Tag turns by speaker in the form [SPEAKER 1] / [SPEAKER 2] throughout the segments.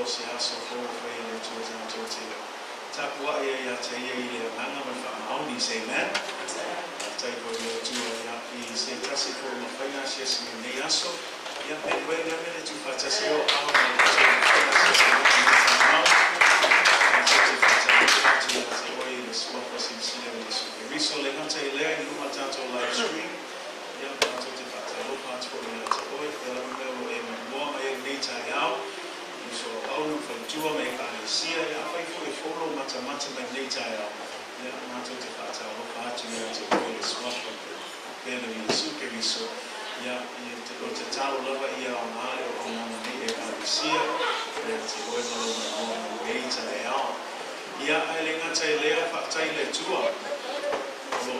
[SPEAKER 1] se aso fou ua faia e le Atua tatou te tapuai ai ia te Ia i le agaga ma le faamaoni. Say amen. Faafetai foi i le Atua ia i se tasi foi ua mafai ona asiasi mai i lenei aso. Ia pe koe lea mea le tuufaatasi ai o aao ma le Atua ua mafai ona asiasi mai i lenei taeao. Tatou te faatalofa atu ia te oe i le Suafa Silisili o Iesu Keriso. Le gata i lea i luga o le tatou live stream, ia matou te faatalofa atu foi ia te oe, o le a lava le mea o lo o e maimoa mai ai i lenei taeao, uso auauna ma faletua ma Ekalesia, ia afai foi e fou lou matamata mai lenei taeao, ia matou te faatalofa atu ia te oe i le Suafa pele o Iesu Keriso, ia o le tatalo lava ia aoga le auaunaga nei Ekalesia ia te oe ma lou maimoa mai lenei taeao. Ia ae le gata i lea, faafetai i le Atua o lo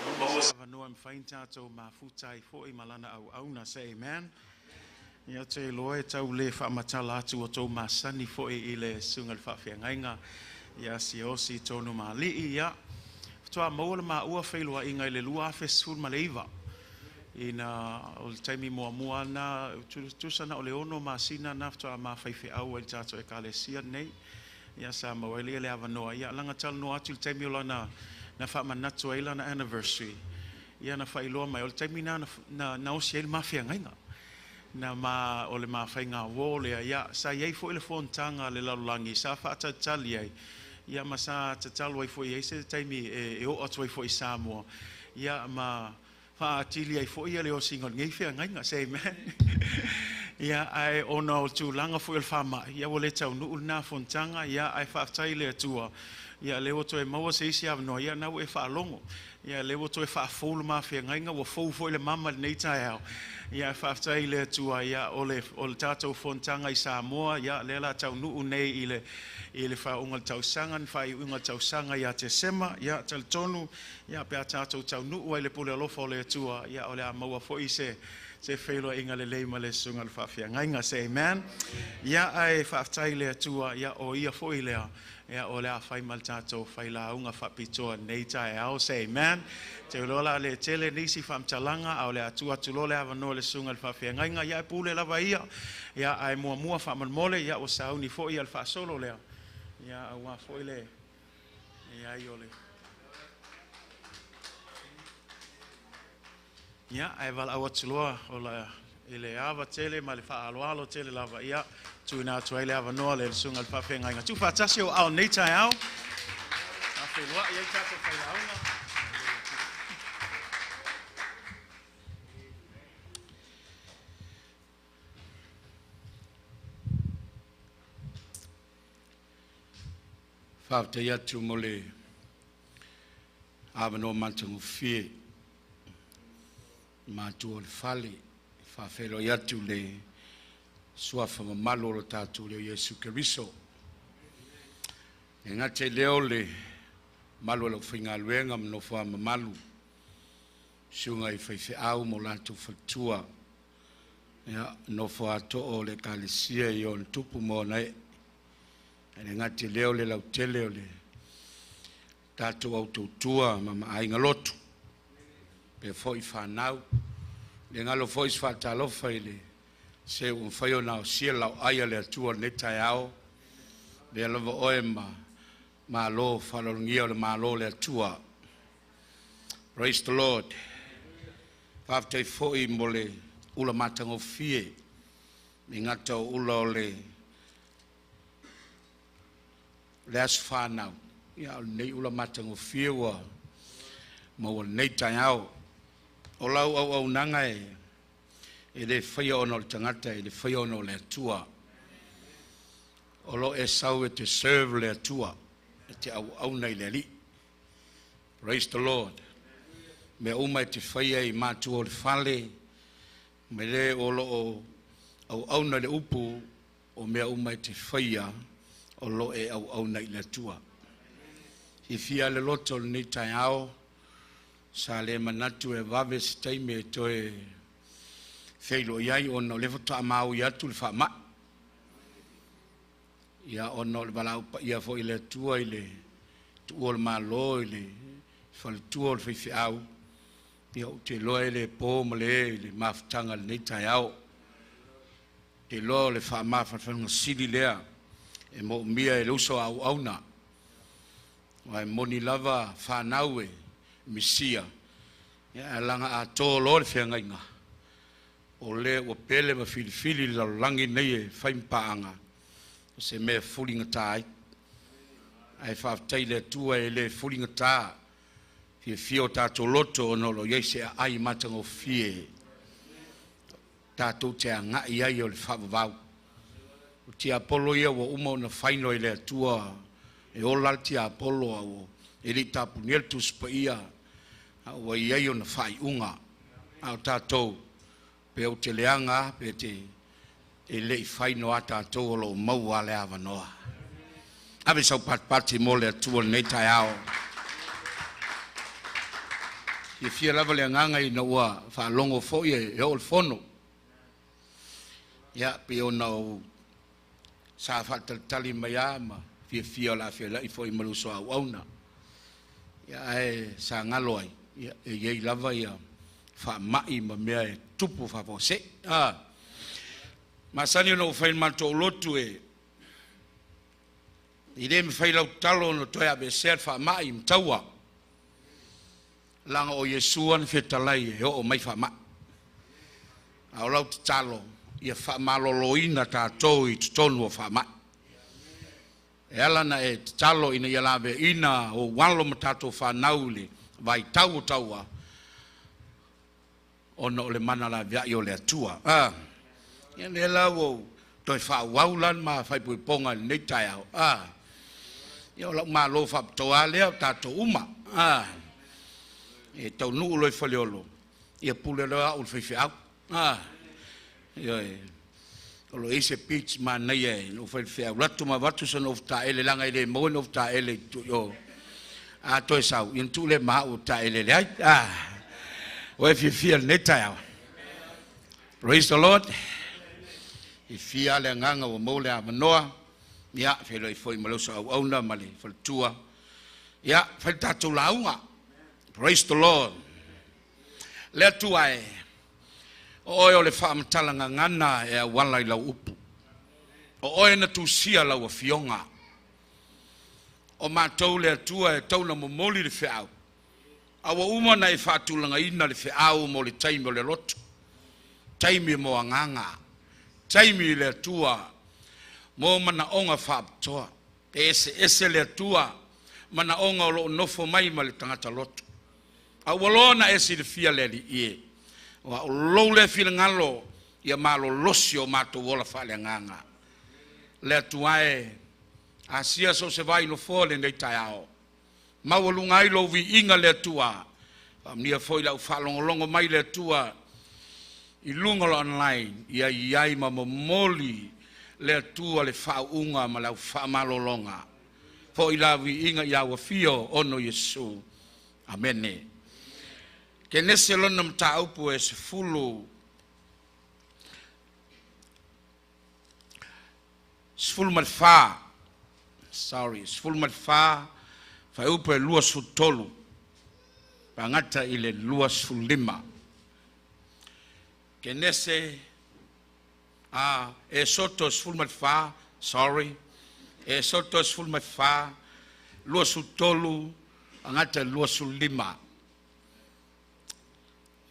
[SPEAKER 1] o maua se avanoa e mafai ona tatou mafuta ai foi ma Lana auauna. Say amen. Ia, ou te iloa e tau le faamatala atu ua outou masani foi i le susuga i le faafeagaiga ia Siaosi Tonumaali'i. Ia, faatoa maua le maua feiloaiga i le 2019 ina o le taimi muamua lena, tusa na o le 6 masina na faatoa ma faifeau ai i le tatou Ekalesia lenei. Ia, sa maua ai le avanoa, ia laga talanoa atu i le taimi o lana na faamanatu ai lana anniversary. Ia, na faailoa mai o le taimi na na osi ai le mafeagaiga na ma o le mafaiga uō lea. Ia, sa i ai foi le fonotaga a le lalolagi sa faatalitali ai, ia ma sa tatalo ai foi i ai se taimi e oo atu ai foi i Samoa, ia ma faaatili ai foi le osiga o lenei feagaiga. Say amen. Ia, ae ona o tulaga foi o le faamai, ia ua le taunuu lena fonotaga. Ia, ae faafetai i le Atua, ia lea ua toe maua se isi avanoa, ia na ua e faalogo. Ia lea ua toe faafou le mafeagaiga, ua fou foi le mama i lenei taeao. Ia, faafetai i le Atua, ia o le tatou fonotaga i Samoa, ia lea la taunuu nei i le faaiuga o le tausaga, ni faaiuga o le tausaga ia Tesema. Ia talitonu, ia pe a tatou taunuu ai le pule alofa o le Atua, ia o le a maua foi se feiloaiga lelei ma le susuga i le faafeagaiga. Say amen. Ia, ae faafetai i le Atua, ia o ia foi lea, ia o le a fai ma le tatou failauga faapitoa nei taeao. Say amen. Te iloa la le tele nisi faamatalaga, a o le a tuu atu loa le avanoa i le susuga i le faafeagaiga. Ia, e pule lava ia. Ia, ae muamua faamolemole, ia ua sauni foi ia le faasolo lea. Ia, aua foi le ia ai o le ia, ae valaau atu loa o la i le ava tele ma le faaaloalo tele lava, ia tuuina atu ai le avanoa le susuga i le faafeagaiga. Tuufaatasi o ao nei taeao. Feiloai ai tatou failauga.
[SPEAKER 2] Faafetai atu mo le avanoa matagofie matua o le fale e faafeiloai atu le suafa mamalu o lo tatou Alii Iesu Keriso. E gata i lea o le malu o le aufaigaluega ma nofo mamalu, susuga i faifeau ma o latou faletua, ia nofo atoa o le Ekalesia i ona tupu ma ona ee. E le gata i lea o le lautele o le tatou au tautua ma maaiga lotu, pe foi whanau, le galo foi se faatalofa i le se ua mafai ona osia lau ai a le Atua lenei taeao, lea lava oe ma malo faaaloalogia o le malo o le Atua. Praise the Lord. Faafetai foi mo le ula matagofie, le gata o ula o le aso whanau. Ia o lenei ula matagofie ua maua lenei taeao. O lau auaunaga e le faia ona o le tagata, e le faia ona o le Atua. O lo e sau e te serve le Atua, e te auauna i le Alii. Praise the Lord. Mea uma e te faia i matua o le fale, me le o lo o auauna le upu, o mea uma e te faia, o lo e auauna i le Atua. Fiafia le loto o lenei taeao, sa le manatu e vave se taimi e toe feilo ai ona o le faatoa maui atu le faamai. Ia ona o le valaau paia foi i le Atua i le tuua o le malo i le faletua o le faifeau, ia ou te iloa e le po ma le e i le mafutaga i lenei taeao. Te iloa o le faamafanafanaga sili lea. E moomia e le uso a auauna. Aua e moni lava fanau e misia, ia ae laga atoa loa le feagaiga, o lea ua pele ma filifili le lalolagi nei e fai ma paaga, o se mea e fuligata ai. Ae faafetai i le Atua e le fuligata fiafia o tatou loto ona o lo o i ai se aai matagofie tatou te agai ai o le faavavau. O tiapolo ia ua uma ona faino e le Atua e ola le tiapolo a ua e le i tapunia le Tusi Paia a ua i ai ona faaiuga. A o tatou, pe ou te leaga pe te e le i faino a tatou o lo o maua le avanoa. Ave sau patipati mo le Atua lenei taeao. Fiafia lava le agaga ina ua faalogo foi e oo le fono. Ia pei ona ou sa faatalitali mai lava ma fiafia o le a feiloai foi ma le uso a auauna. Ia ae sa galo ai, ia e i ai lava ia faamai ma mea e tupu faafuasei. Masani ona ou fai i le matou lotu e le mafai lau tatalo ona toe aveesea le faamai ma taua, leaga o Iesu na fetalai e oo mai faamai. A o lau tatalo ia faamaloloina tatou i totonu o faamai. E ala na e tatalo ina ia laveaiina ou alo ma tatou fanau i le vaitau o taua, ona o le mana laveai o le Atua. Ia lea la ua ou toe faaauau la le ma faaipoipoga i lenei taeao. Ia o lau malo faapitoa lea o tatou uma. E taunuu loa i Faleolo, ia pule loa au i le faifeau. Ioe. O lo o i ai se beach manaia e ou fai i le feau, alu atu ma avatu sana ufitaele, leaga e le maua ni ufitaele i o. A toe sau, ia na tuu lea ma au e taele leai. Ua e fiafia i lenei taeao. Praise the Lord. Fiafia le agaga ua maua le avanoa. Ia, feiloai foi ma le uso auauna ma le faletua. Ia, fai le tatou lauga. Praise the Lord. Le Atua e, o oe o le faamatala gagana e auala i lau upu. O oe na tusia lau afioga. O matou le Atua e tauna momoli le feau, a ua uma ona e faatulagaina le feau mo le taimi o le loto, taimi mo agaga, taimi le Atua mo manaoga faapitoa. E eseese le Atua manaoga o lo o nofo mai ma le tagata loto. A ua loa ona e silafia le Alii e, aua o lou lea finagalo ia malolosi o matou ola faaleagaga. Le Atua e, asia so o se vai nofoa lenei taeao, maualuga ai lou viiga le Atua. Faamanuia foi lau faalogologo mai le Atua i luga o le online, ia i ai ma momoli le Atua le faauuga ma le au faamalologa. Foi la viiga ia afio ono Iesu. Amene. Kenese lona mataupu e 10 14, sorry, 14 fuaiupu e 23 faagata i le 25. Kenese a Esoto 14, sorry, Esoto 14, 23 agata i le 25.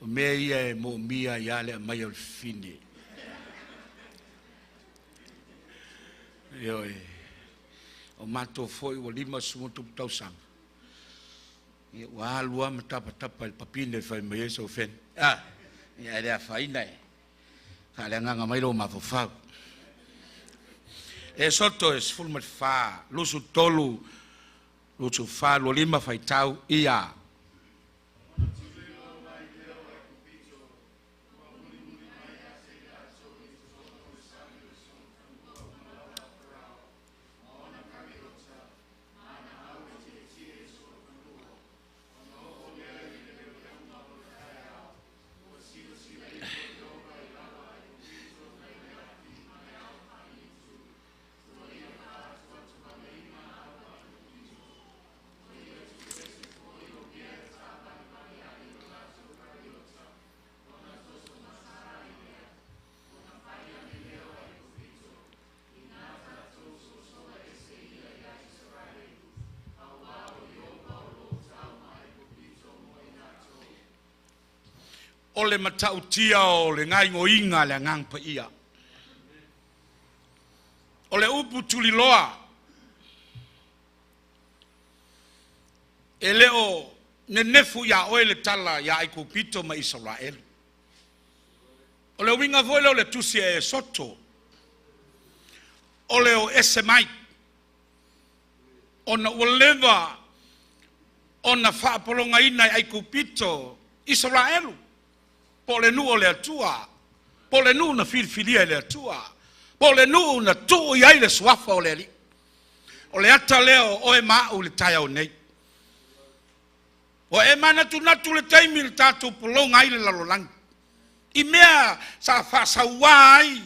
[SPEAKER 2] O mea ia e moomia ia le aumai o le fine. Ioe. O matou foi ua 50 tausaga. Ia ua alu lava ma tapatapa i le papine fai mai ai sau fene. Ia e le afaina e faaleagaga mai lou mafaufau. Esoto e 14, 23, 24, 25 faitau ia. O le matautia o le gaoioiga a le Agaga Paia. O le upu tuliloa e le o nenefu ia oe le tala ia Aikupito ma Isaraelu. O le uiga foi lea o le tusi a Esoto, o le o ese mai, ona ua leva ona faapologaina e Aikupito Isaraelu, po o le nuu o le Atua, po o le nuu na filifilia e le Atua, po o le nuu na tuu i ai le suafa o le Alii. O le ata lea o oe ma au i le taeao nei. Ua e manatunatu i le taimi na tatou pologa ai le lalolagi, i mea sa faasaua ai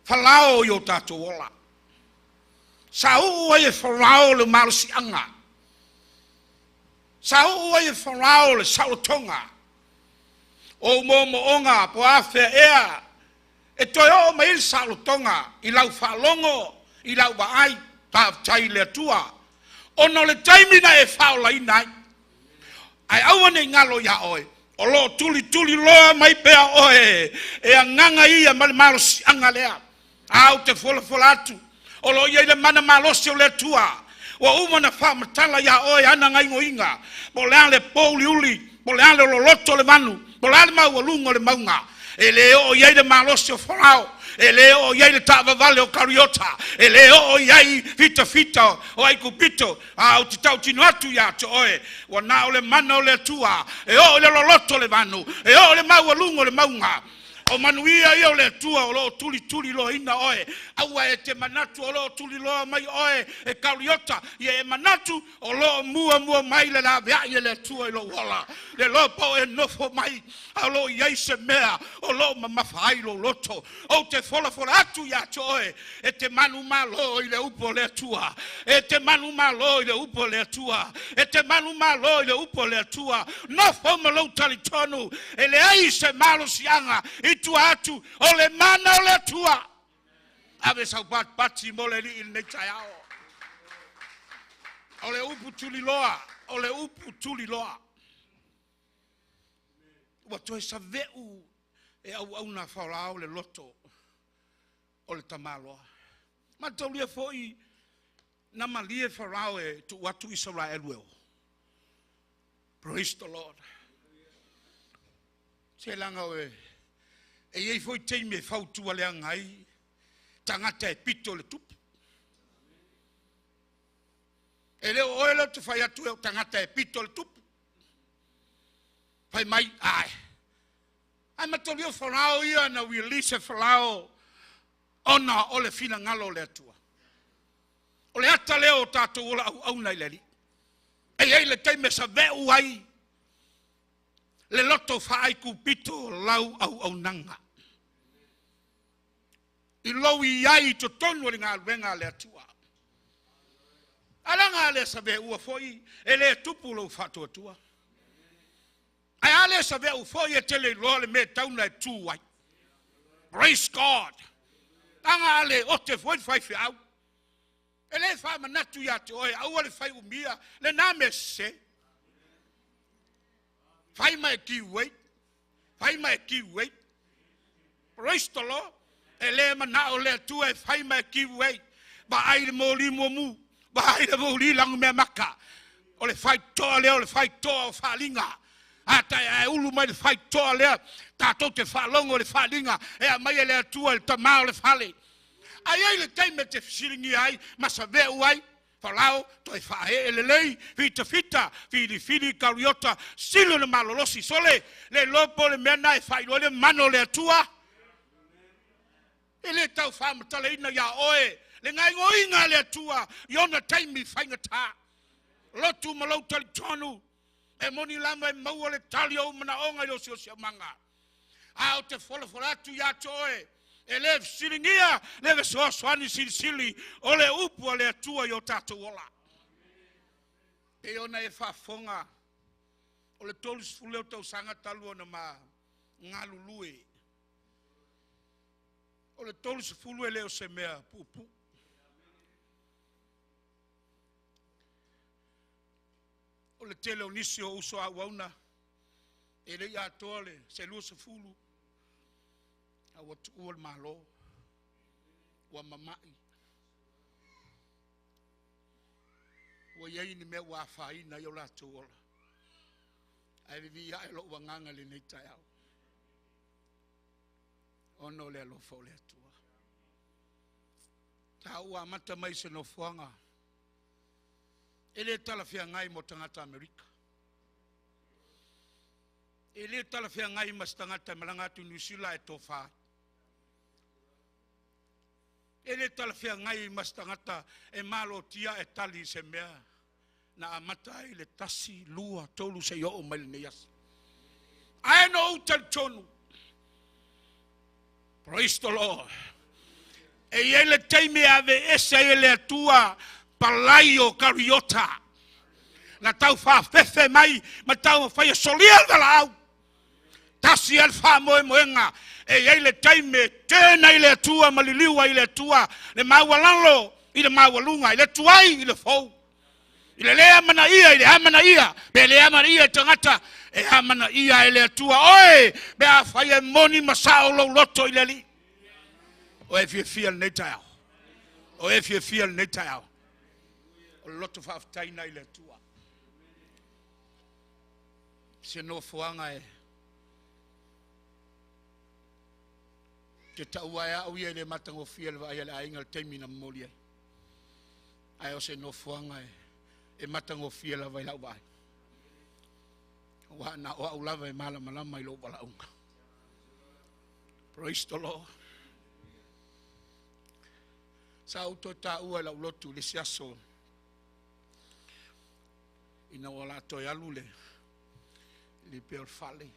[SPEAKER 2] Farao i o tatou ola. Sa uu ai e Farao le malosiaga, sa uu ai e Farao le saolotoga, o ou moomooga po o afea ea e toe oo mai ai le saolotoga i lau faalogo, i lau vaai, faafetai i le Atua, ona o le taimi na e faaolaina ai. Ae aua ne i galo ia oe, o lo o tulituliloa mai pea oe e agaga ia ma le malosiaga lea. A ou te folafola atu, o lo o i ai le mana malosi o le Atua, ua uma ona faamatala ia oe ana gaoioiga, po o le a le pouliuli, po o le a le loloto o le vanu, po o le a le maualuga o le mauga. E le oo i ai le malosi o Farao, e le oo i ai le taavavale o Kariota, e le oo i ai fitafita o Aikupito, a ou te tautino atu ia te oe, ua na o le mana o le Atua e oo i le loloto o le vanu, e oo i le maualuga o le mauga. O manuia ia o le Atua o lo o tulituliloaina oe. Aua e te manatu o lo o tuliloa mai oe e Kariota, ia e manatu o lo o muamua mai le laveai e le Atua i lou ola. Le iloa po o e nofo mai, a o lo o i ai se mea o lo o mamafa ai lou loto. Ou te folafola atu ia te oe, e te manumalo i le upu o le Atua. E te manumalo i le upu o le Atua. E te manumalo i le upu o le Atua. Nofo ma lou talitonu, e leai se malosiaga i tua atu o le mana o le Atua. Ave sau patipati mo le Alii i lenei taeao. O le upu tuliloa, o le upu tuliloa. Ua toe saveu e auauna Farao le loto o le tamaloa. Mataulia foi na malie Farao e tuu atu Isaraelu e o. Praise the Lord. Se laga o e i ai foi taimi e fautua leaga ai tagata e pito le tupu. E le o oe lea ou te fai atu e o tagata e pito le tupu. Fai mai, ai. Ai mataulia Farao ia na release e Farao ona o le finagalo o le Atua. O le ata lea o tatou ola auauna i le Alii. E i ai le taimi e saveu ai le loto faaikupito lau auaunaga. I lou i ai i totonu o le galuega a le Atua. Alaga a le saveua foi e le tupu lou faatuatua. Ae a le saveu foi e tele iloa le mea tauna e tu ai. Praise God. Aga a le ote foi le faifeau. E le faamanatu ia te oe, aua le fai umia, le na mea sese. Fai mai give way. Fai mai give way. Praise the Lord. E le manao le Atua e fai mai give way. Vaai le moli muamu. Vaai le moli lagu mea maka. O le faitoa lea, o le faitoa o faaliga. A ta e ulu mai le faitoa lea, tatou te faalogo le faaliga, e aumai e le Atua le tamā o le fale. Ai ai le taimi e te fesiligia ai, ma saveu ai, Farao, toe faaee lelei, fitafita, filifili Kariota, sili ona malolosi, sole, le iloa po o le mea lena e faailoa ai le mana o le Atua. E le tau faamatalaina ia oe le gaoioiga a le Atua i ona taimi faigata. Lotu ma lou talitonu, e moni lava e maua le tali o ou manaoga i le osiosiomanga. A ou te folafola atu ia te oe, e le fesiligia le fesoasoani silisili o le upu a le Atua i o tatou ola. E ona e faafofoga o le 30 leo tausaga talu ona ma galulue. O le 30 e le o se mea puupuu. O le tele o nisi o uso auauna, E le i atoa le se 20 a ua tuua le malo, ua mama'i, ua i ai ni mea ua afaina ai o latou ola. Ae vivii ae lou agaga i lenei taeao, ona o le alofa o le Atua. Sa ou amata mai i se nofoaga e le talafeagai mo tagata Amerika. E le talafeagai ma se tagata e malaga atu i Niu Sila e tofa. E le talafeagai ma se tagata e malotia e tali i se mea na amata ai le 1, 2, 3 seia oo mai lenei aso. Ae na ou talitonu, praise the Lord, e i ai le taimi e aveese ai e le Atua palai o Kariota na tau faafefe mai ma taumafai e solia le valaau. Tasi ai le faamoemoega, e i ai le taimi e tena i le Atua ma liliu ai le Atua le maualalo i le maualuga, i le tuai i le fou, i le lē amanaia i le amanaia, pe le amanaia e tagata, e amanaia e le Atua oe, pe afai e moni ma sao lou loto i le Alii. O e fiafia lenei taeao, o e fiafia lenei taeao, o le loto faafetai i le Atua. Se nofoaga e te taua ai au ia e le matagofie le vaai a le aiga le taimi na momoli ai. Ae o se nofoaga e matagofie lava i lau vaai. Ua na o au lava e malamalama i lou valaauga. Praise the Lord. Sa ou toe taua i lau lotu le isi aso ina ua la toe alu le lipe o le fale.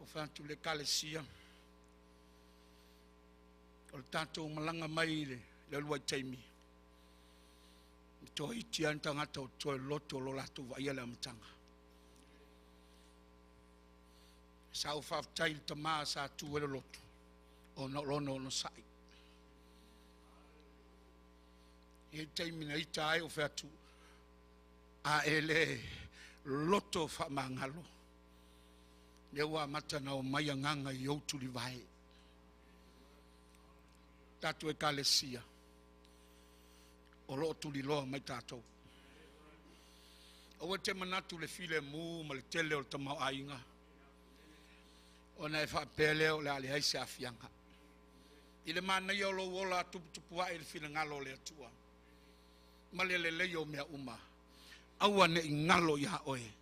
[SPEAKER 2] O fai atu le Ekalesia, o le tatou malaga mai i le uluai taimi, e toaiti lava ni tagata o toe loto o lo latou vaaia le amataga. Sa ou faafetai i le tama sa tu ai le lotu, ona o lona onosai. E i taimi na ita ai o fai atu, a e le loto faamagalo, lea ua amata na o mai agaga i ou tulivae. Tatou Ekalesia, o loo tuliloa mai tatou. Aua te manatu le filemu ma le tele o le tamaoaiga, ona e faapea lea o le a leai se aafiaga. I le manaia o lou ola tuputupuae i le finagalo o le Atua ma le lelei o mea uma, aua ne i galo iā oe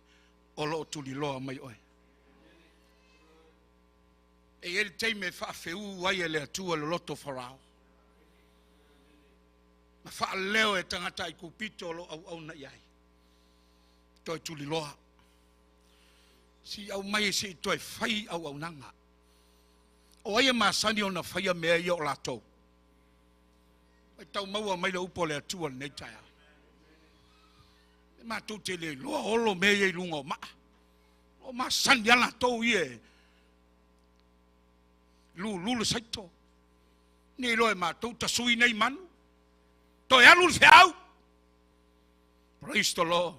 [SPEAKER 2] o loo tuliloa mai oe. E i ai le taimi e faafeū ai e le Atua le loto Farao, ma faaleo e tagata Aikupito o lo o auauna i ai, toe tuliloa. Si au mai e si toe fai auaunaga. O ai e masani ona faia mea ia o latou. Mai tau maua mai le upu o le Atua lenei taeao. E matou te le iloa olo mea ia i luga o maa. O masani a latou ia e lulu le saito. Ni iloa e matou tasui nei manu. Toe alu le feau. Praise the Lord.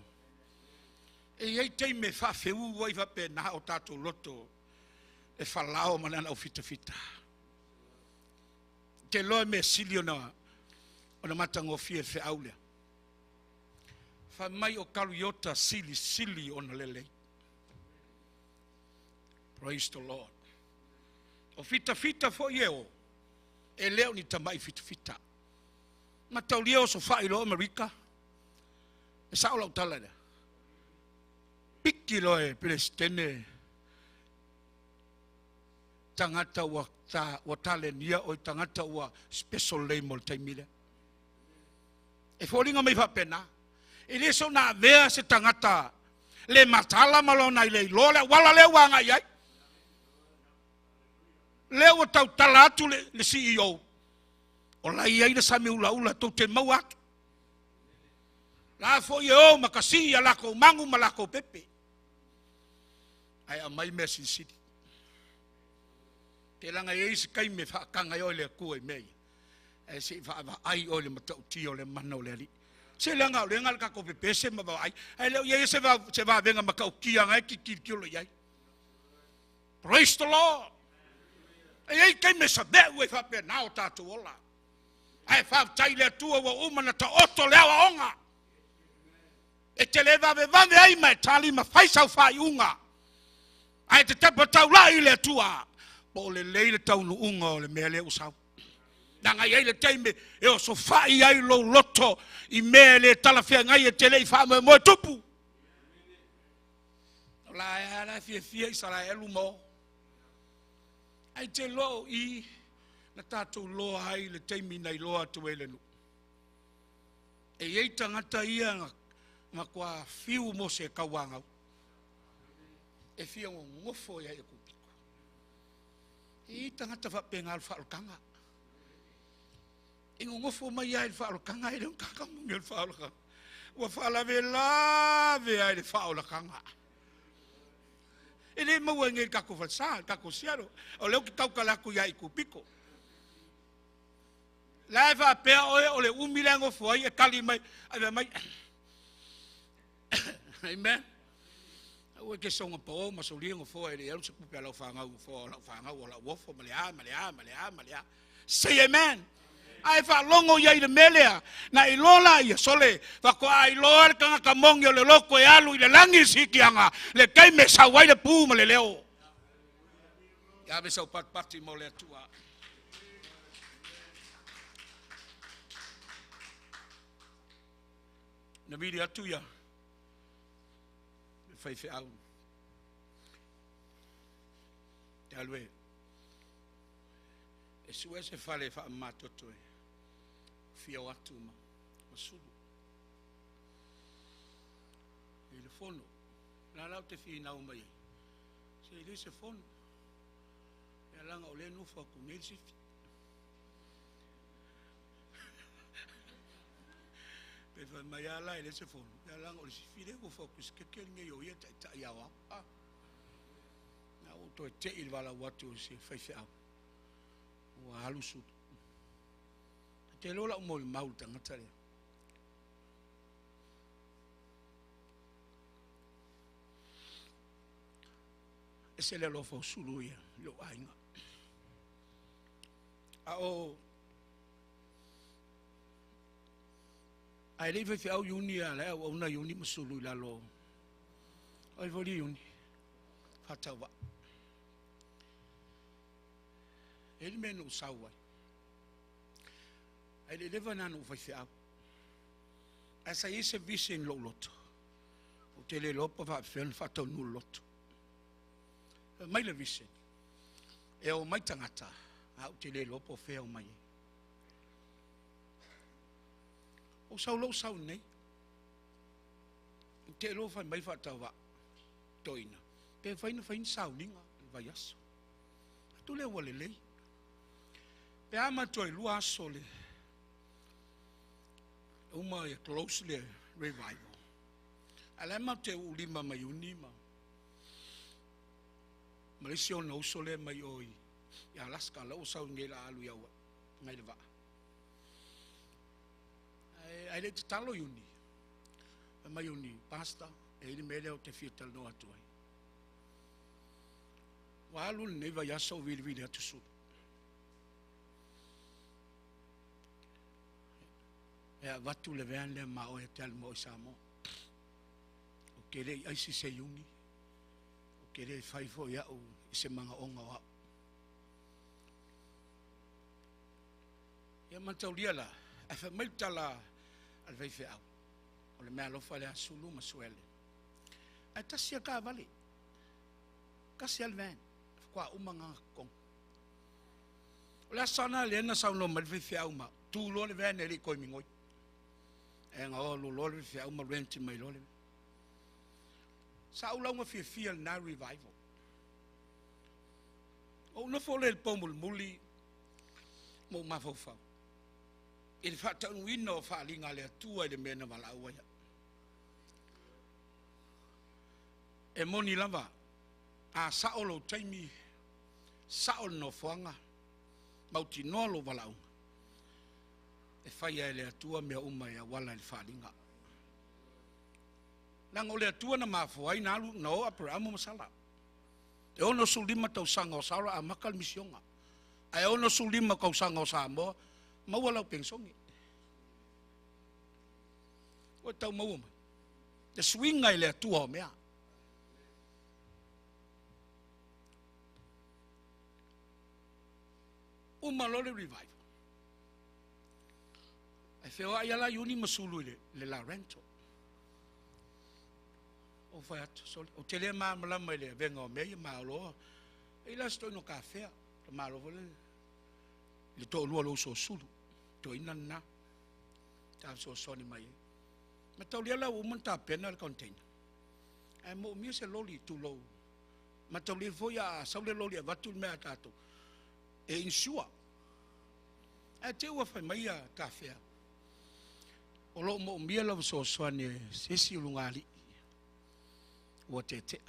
[SPEAKER 2] E i ai taimi e faafeū ai faapena o tatou loto e falao ma le ana aufitafita. Te loa e mea sili ona matagofie le feau lea. Fai mai o Kariota silisili ona lelei. Praise the Lord. O fitafita foi e o, e le o ni tamai fitafita. Mataulia o sofai lo Amerika, e sao lau tala lea. Piki loa e Peresetene tagata ua talenia o tagata ua special lei mo le taimi lea. E foliga mai faapena. E le so na avea se tagata le matala ma lona i le iloa le auala lea ua agai ai. Lea ua tautala atu le CEO. O la i ai le sami ulaula tou te maua atu. La foi e o makasi ia lako mangu ma lako pepe. Ai amai mea silisili. Te langa e isi kai me whaakanga i oe le Atua i mea ia. E se i whaavaai oe le matautia o le mana o le Alii. Se leaga o le ga le tatou pepese ma vaai. Ae le o i ai se vavega matautia na e tilotilo i ai. Praise the Lord. E i ai taimi e saveu ai faapena o tatou ola. Ae faafetai i le Atua ua uma ona taoto le aoaoga. E te le vavevave ai ma e tali ma fai sau faaiuga. Ae te tepa taulai i le Atua. Po o lelei le taunuuga o le mea lea ua sau. Leaga e i ai le taimi e osofai ai lou loto i mea e le talafeagai e te le i faamoemoe tupu. O la e la e fiafia Isaraelu ma o. Ae te iloa o i na tatou loa ai le taimi na iloa atu ai le nuu. E i ai tagata ia na matua fiu mo se tauanau. E fia nonofo ia i kupito. E i ai tagata faapena o le faaolataga. E nonofo mai lava i le faaolataga e le o tagata moni o le faaolataga. Ua faalavelave ai le faaolataga. E le maua nei i le tatou falesa, le tatou sialo. O lea ou te tautala atu ia i kupito. La e faapea oe o le umi lea nofo ai e tali mai, ave mai. Amen. Aua e te soga pao ma solia nofoa e le alu se tupe a lau fanau nofoa o lau fanau o lau ofo ma le a ma le a ma le a ma le a. Say amen. Ae faalogo ia i le mea lea, na iloa la ia sole, faatoa iloa le tagata moni o le loto e alu i le lagi i siitiaga, le taimi e sau ai le pu ma le leo. Ia ave sau patipati mo le Atua. Na vili atu ia le faifeau. Te alu e e sue se fale e faamamatoto e fia o atu ma sulu. I le fono, la lau te finau mai ai. Se i le se fono. E alanga o le nofo atu nei le sifi. Pe fai mai ala e le se fono. E alanga o le sifi le nofo atu se keke nei o ia taitai ao ao. Ah. Na o toe te i le walau atu o se faifeau. Ua alu sulu. Te loa lau mo le mau le tagata lea. E se le alofa o sulu ia lou aiga. A o ae le i faifeau Iuni a le auauna Iuni ma sulu i lalo. Oi foli Iuni. Faatauvaa. E le mea na ou sau ai. Ae le leva na ou faifeau. Ae sa i ai se vision i lou loto. Ou te le iloa po faapefea ona faataunuu le loto. Fai mai le vision. E o mai tagata, a ou te le iloa po o fea o mai ai. Ou sau lou sau nei. Ou te iloa fai mai faatauvaa toeaina. Pe fai na fai ni sauniga i le vaiaso. Atu lea ua lelei. Pe a matua i 2 aso le uma ia close le revival. A la matou te uulima mai Iuni ma le isi ona uso lea mai o i Alaska, la ua sau nei la alu i au ngai le vaa. Ai le tatalo Iuni. Mai Iuni, pastor, e i le mea lea o te fia talanoa atu ai. Ua alu lenei vaiaso o vilivili atu sulu. E avatu le vean lea ma oe te alu mo i Samoa. O ke le i aisi se Iuni. O ke le fai fo iau i se manga onga o au. Ia mataulia la, e fai mai tala a le faifeau. O le mea alofa le asulu ma suele. Ae tasi a ka vale. Kasi a le van. Kwa uma ngā kong. O le asana le na sau no mai le faifeau ma. Tu loa le van e le koi mingoi. E ngā o lo le faifeau ma renti mai lo le. Sa ula unga fiafia le na revival. O nofo le le pō mulimuli mo mafaufau. I le faataunuina o faaliga a le Atua i le mea na valaau ai. E moni lava, a sao lou taimi, sao le nofoaga, mautinoa lou valaauga. E faia e le Atua mea uma e auala i le faaaliga. Leaga o le Atua na mafua ai na alu na o Aperamo ma Sala. E 65 tausaga o Sala amata le misioga. Ae 65 tausaga o Samoa maua lau penisione. Ua tau maua mai le suiga i le Atua o mea. Uma loa le revival. Ae feoai lava Iuni ma Sulu i le la rental. Ou fai atu, sole, ou te le malamalama i le avega o mea ia malo. E i la se toeaina o kafea, le malo foi le le toalua o le uso o Sulu, toeaina lena, ta fesoasoani mai ai. Mataulia la ua uma ona tapena le container. Ae moomia se loli tulou. Mataulia foi a sau le loli e avatu le mea a tatou e insure. Ae te ua fai mai ia tafea, o lo o moomia lau fesoasoani e se isi ulugalii ua tetea.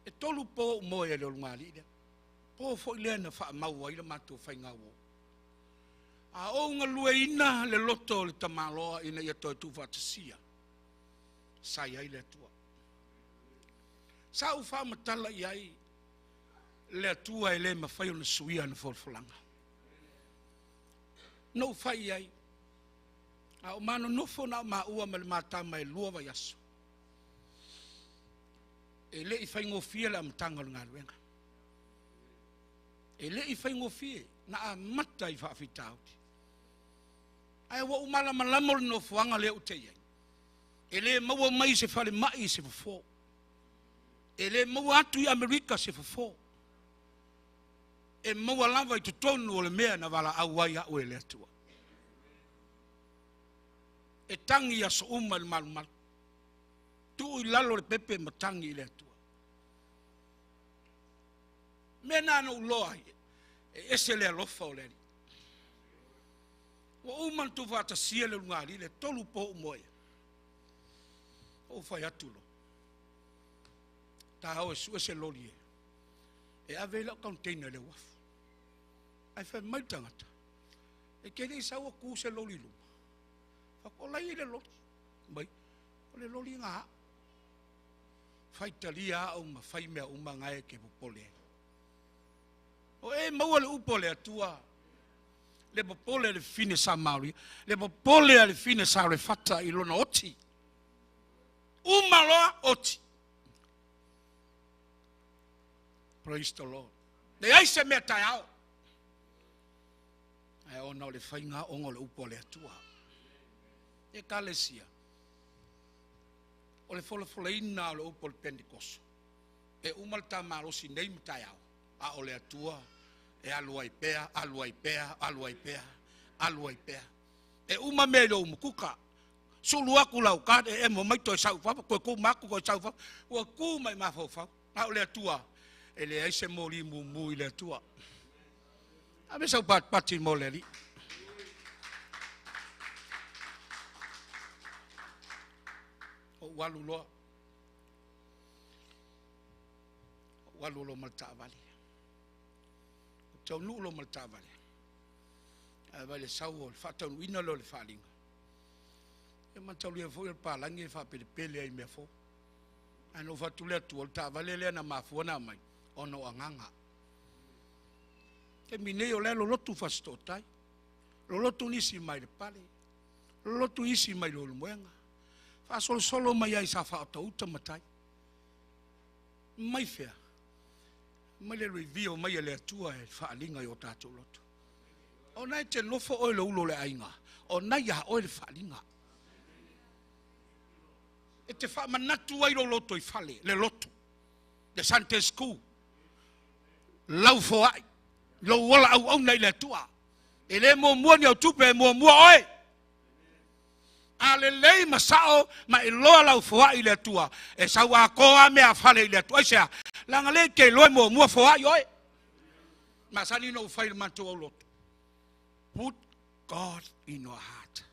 [SPEAKER 2] E 3 po ou moe ai le ulugalii lea. Po foi lea na faamau ai le matou faigauo. A ou galueina le loto o le tamaloa ina ia toe tuufaatasia, sa i ai le Atua. Sa ou faamatala i ai le Atua e le mafai ona suia na folafolaga. Na ou fai i ai, a o manonofo na o maua ma le matama e 2 vaiaso. E le i faigofie le amataga o le galuega. E le i faigofie na amata i faafitauli. Ae ua ou malamalama o le nofoaga lea ou te i ai. E le maua mai se falemai i se fofo. E le maua atu i Amerika se fofo. E maua lava i totonu o le mea na valaau ai au e le Atua. E tagi aso uma i le malumalu. Tuu i lalo le pepe ma tagi i le Atua. Mea na na uloa ai, e ese le alofa o le Alii. Ua uma na tuufaatasia le ulugalii le 3 po ou moe. Ou fai atu lo. Ta o e sue se loli e. E ave i lau container le uafu. Ai fai mai le tagata. E ke le sau ku se loli luma. Fa ko lai le loli. Mai o le loli ngā. Fai talia au ma fai mea uma ngai ke popole. O e maua le upo le Atua. Le popole le fine sa Maori. Le popole le fine sa refata i lona oti. Uma loa oti. Praise the Lord. Le ai se mea tai ao. Ai ona o le whainga ongo le upo le Atua. E kalesia. O le folafola ina o le upo le Pentecost. E uma le tamalosi nei ma tai ao. A o le Atua e alu ai pea, alu ai pea, alu ai pea, alu ai pea. E uma mea i le umukuka. Sulu aku lau ka e mo mai toi sau fafa, koe ku maku koe sau fafa. Ua ku mai mafaufau. A o le Atua, e le ai se moli mumu i le Atua. A me sau patipati mo le Alii. O ualu loa. O ualu loa ma le taavale. O taunuu loa ma le taavale. Ae vai le sau o le faataunuuina lea o le faaaliga. E mataulia foi o le palangi e faapelepele ai mea fou. Ae na ou fatu le Atua, o le taavale lea na mafua na mai, ona o agaga. Te minei o lea lolotu fasitotai. Lolotu nisi mai le pale. Lolotu isi mai le ulumoega. Faasolosolo mai ai sa faatauta matai. Mai fea. Mai le reveal mai e le Atua e faaaliga i o tatou loto. O nai te nofo oe le ulo le aiga. O nai a oe le faaaliga. E te faamanatu ai lo loto i fale, le loto. Le Sunday school. Lau foai. Lo ola au au nei le Atua. E le muamua ni au tupe e muamua oe. A le lei masao ma e loa lau foai le Atua. E sau a koa mea fale i le Atua. Ai sea, langa le te loe muamua foai oe. Masani no ufai le mantu au loto. Put God in your heart.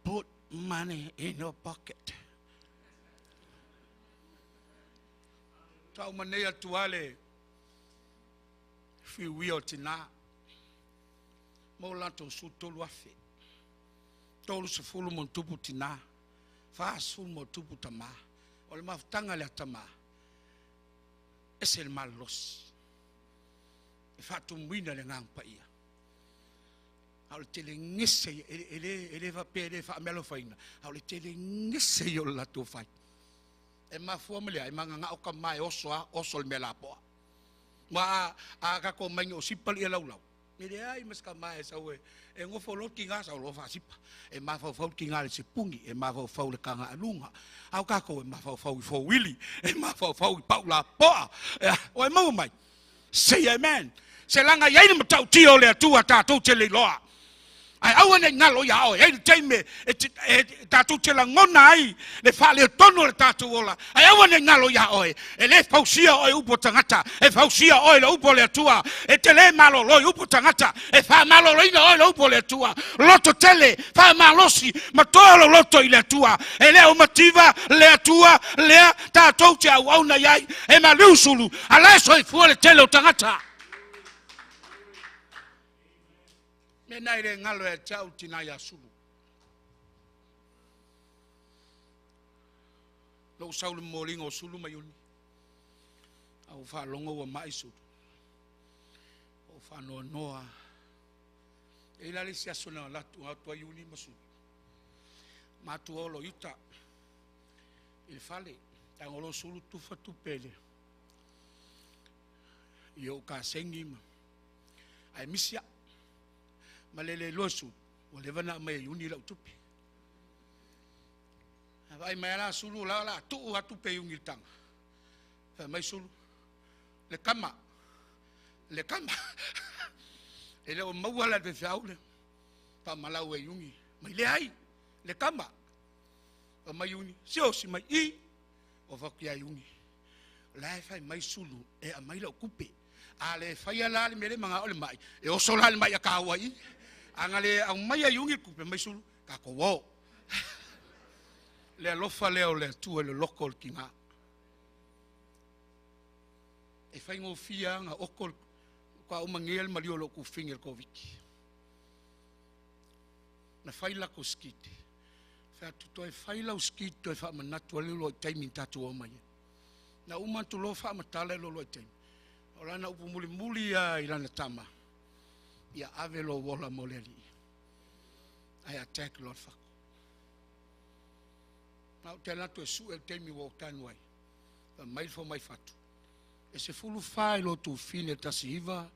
[SPEAKER 2] Put money in your pocket. Tau manei atua le whiwia o tina. Mo latou 13,000. 30 mo tupu tina, 40 mo tupu tamā. O le mafutaga le atamā, ese le malolosi. E faatumuina le agaga paia. A o le telegese e le faapea e le faamealofaina, a o le telegese ia o le latou fai. E mafua mai lea, e magagao ka mae oso a, oso le mea lapoa. Ma a kako mai o sipa le laulau. E leai ma se ka mae sau e gofo lo ki ga sau lo faasipa. E mafaufau ki ga le sepugi, e mafaufau le kaga aluga. Au kako e mafaufau i fowili, e mafaufau i pau la poa. O e maua mai. Say amen. Se langa iai le matautia o le Atua tatou te leiloa. Ai aua nei ngalo ia oe, ai le taime e tatou te lagona ai le faaletonu o le tatou ola. Ai aua nei ngalo ia oe, e le fausia oe upu tagata, e fausia oe le upu o le Atua. E te le malolo i upu tagata, e faamaloloina oe le upu o le Atua. Loto tele, faamalosi, ma toa lo loto i le Atua. E le o mativa le Atua, lea tatou te auauna iai, e maliu sulu, a la e soifua le tele o tagata. Me nai le ngalo e tau tina ia sulu. Lou sau le molinga o sulu mai uni. Au whaalongo ua mai sulu. O whaanoa noa. E ila le si aso na latu atu ai uni ma sulu. Matua olo yuta. I le fale. Tangolo sulu tufa tupele. I o ka sengi ma. Ai misia. Ma le le losu, ua leva na mai uni lau tupe. Vai mai ala sulu la la tuu atu pe ungi le tanga. Fai mai sulu, le kama, le kama. E le o maua la le feau le, pa malau e ungi. Mai le ai, le kama. Pa mai ungi, si o si mai i, o faku ia ungi. La e fai mai sulu, e a mai lau kupe. A le fai ala le mele manga o le mai, e oso la le mai a kaua i. Anga le au mai ai ungi kupe mai sulu, ka ko wo. Le alofa lea o le Atua i le loko o le kinga. E whai ngō fia ngā oko ka o mangea le malio lo ku fingi le Koviti. Na whai lako skite. Whai atu toi whai lau skite toi wha manatu ale lo i taimi tatu o mai. Na uma atu lo wha matala lo lo i taimi. O lana upu muli muli ia i lana tama. Ia ave lo wola mo le ali. Ai attack Lord Fako. Na o te latu e su e taimi wa o tanu ai. Mai fo mai fatu. E se fulu whai lo tu fine tasi iwa,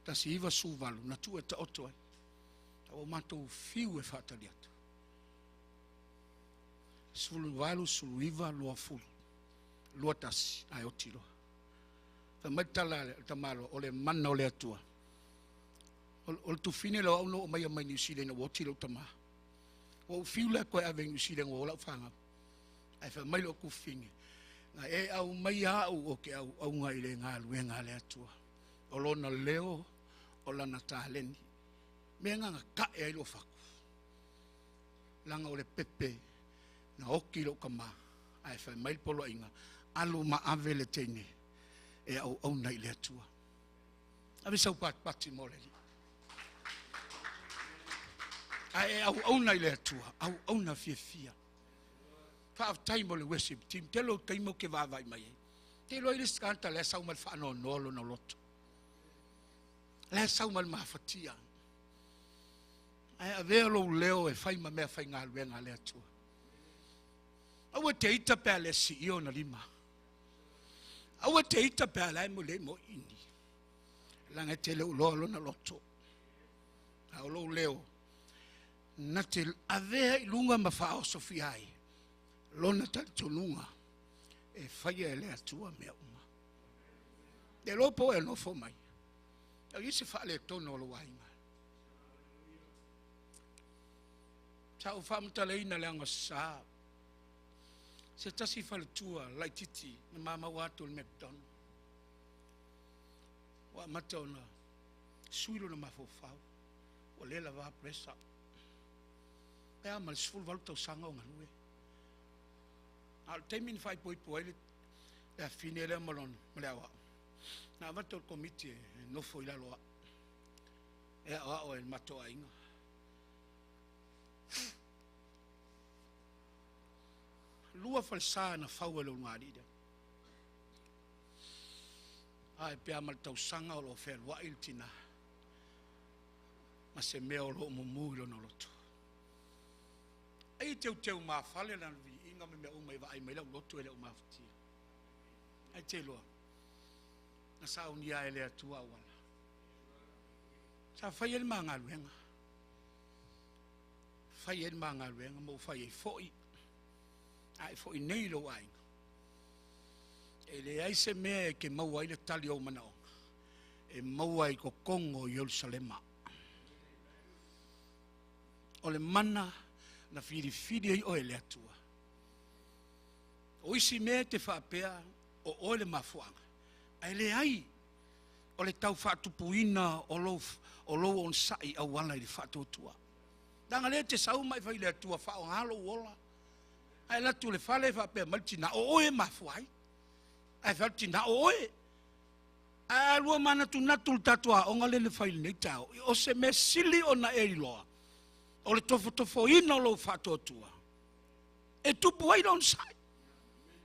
[SPEAKER 2] tasi iwa suvalu, na tu e ta oto ai. Ta o mātou fiu e whaatali atu. Sulu valu, sulu iwa, lua fulu. Lua tasi, ai oti loa. Fa mai tala le tamalo, o le mana o le Atua. O le tufine lo au no o mai a mai New Zealand o oti lo tama. O fiu le koe ave New Zealand o lau whanga. Ai fa mai lo kufine. Nga e au mai au o ke au au ngai le ngā luenga le Atua. O lona leo, o lana taleni. Me nganga ka e ai lo faku. Langa o le pepe, na oki lo kama. Ai fa mai polo inga. Alu ma ave le teine. E au au nei le Atua. Ave sau pat pati mo le li. Ai e au au nei le Atua. Au au na fia fia. Whaaftai mo le worship team. Te lo taimo ke vāvai mai e. Te lo i le skanta le sau mal whaano nolo na loto. Le sau mal mafatia. Ai avea lo leo e whai ma mea whai ngā luenga le Atua. Aua te ita pea le si io na lima. Aua te ita pea le mo le mo ini. Langa te leo loa lo na loto. Au lo leo. Na te avea i lunga ma whaoso fiai. Lona talitonunga. E whaia e le Atua mea uma. Te lopo e nofo mai. Au isi whaale tono o lo wainga. Sa o whaamutaleina le anga sa. Se tasi whaletua, laititi, na mama atu le McDonald. Wa mata ona suilo na mafofau. Wa lela va presa. Pea ma le sefulu valu tausaga o galue. A o le taimi na faaipoipo ai le afine lea ma lona ma le auao. Na avatu o le komiti e nofo i lalo a'u. E E aoao ai le matou aiga. Lua falesa na fau e le ulugalii lea. Ae pe a ma le tausaga o lo o fealuai le tina ma se mea o lo o mumu i lona loto. Ai teuteu mafale lana viiga ma mea uma i vaai mai lau loto e le o mafatia. Ai te iloa, na saunia e le Atua auala. Sa fai ai le magaluega. Fai ai le magaluega, ma ua fai ai foi. Ae foi nei lou aiga. E leai se mea e ke maua ai le tali o manaoga. E maua i kokogo o Ierusalema. O le mana na filifili ai oe le Atua. O isi mea te faapea o oe le mafuaaga. Ae leai o le tau faatupuina o lou onosai auala i le faatuatua. Leaga lea te sau ma e fai le Atua faaaoga lou ola. Ae latu le fale faapea mai le tina o oe e mafua ai. Ae fai atu tina o oe. Ae alua manatunatu le tatou aoga lea na fai lenei taeao. O se mea sili ona e iloa o le tofotofoina o lou faatuatua e tupu ai le onosai.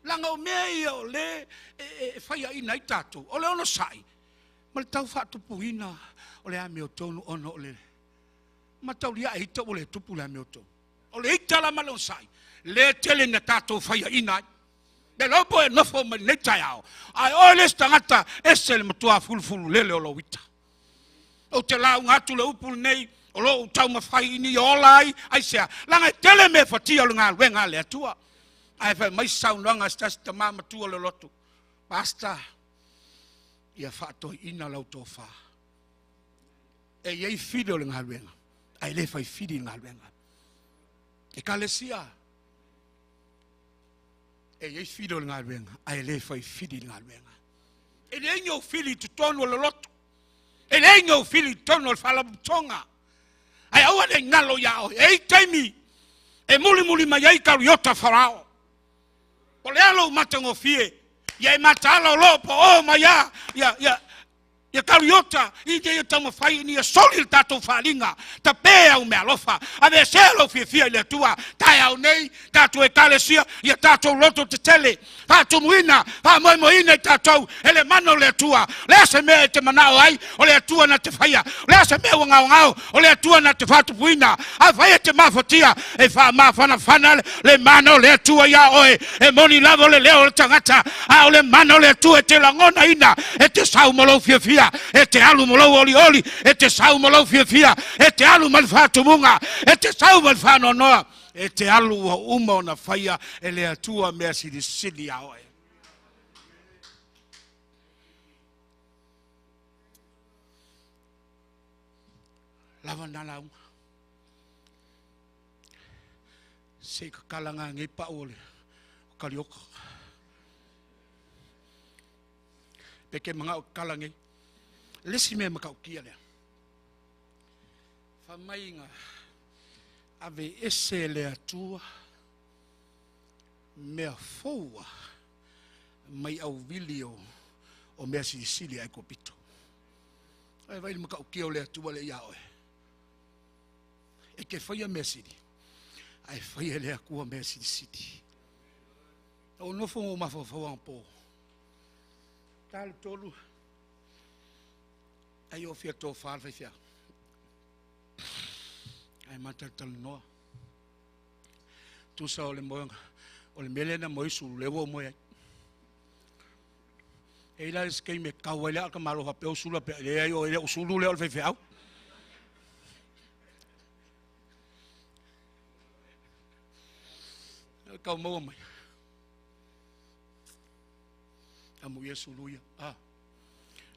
[SPEAKER 2] Leaga o mea ia o le e faiaina ai tatou. O le onosai ma le tau faatupuina o le amiotonu ona o le mataulia e ita ua le tupu le amiotonu. O le ita la ma le onosai, le tele na tatou faiaina ai. Le lopo e nofo mai lenei taeao, ae oe le isi tagata ese le matua fulufulu lele o lou ita. Ou te lauga atu le upu lenei, o lou taumafai ini ia ola ai, aisea, leaga e tele mea fatia o le galuega a le Atua. Ae fai mai se saunoaga a se tasi tama matua o le lotu, Pastor, ia faatoeaina lau tofa. E i ai fili o le galuega, ae le fai fili le galuega. Ekalesia, e i ai fili o le galuega, ae le fai fili le galuega. E leai ni ou fili i totonu o le lotu. E leai ni ou fili i totonu o le faalapotopotoga. Ae aua ne i galo ia oe. E i ai taimi e mulimuli mai ai Kariota Farao. O le a lou matagofie, ia e mataala o loo po o mai a, ia, ia, ia Kariota ina ia taumafai ina ia soli le tatou faaaliga. Tape au meaalofa, aveesea lou fiafia i le Atua. Taeao nei, tatou Ekalesia, ia tatou loto tetele, faatumuina, faamoemoeina i tatou e le mana o le Atua. O le a se mea e te manao ai, o le Atua na te faia. O le a se mea ua gaogao, o le Atua na te faatupuina. Afai e te mafatia, e faamafanafana le mana o le Atua iā oe. E moni lava o le leo o le tagata, a o le mana o le Atua e te lagonaina, e te sau ma lou fiafia, e te alu ma lou olioli, e te sau ma lou fiafia, e te alu ma le faatumuga, e te sau ma le faanoanoa, e te alu ua uma ona faia e le Atua mea silisili iā oe. Lava na lauga. Se i kakala ngā ngei pau o le o Karioka. Pe ke manga o kakala ngei. Le si mea makaukia lea. Fa mai ngā ave ese le Atua mea foua mai auvili o mea silisili ai kopito. Ai vai le makaukia o le Atua le ia oe. E ke faia mea sili, ae faia le Atua mea silisili. O nofo ngo mafaufau anapo. Ta le tolu. Ai o fia tofa le faifeau. Ai matalanoa. Tusa o le moega, o le mea lea na moe sulu lea ua ou moe ai. E i la le isi taimi e tau ai le aa ka malo faapea o sulu faapea, leai o le sulu lea o le faifeau. E tau maua mai. Amu ia sulu ia. Ah.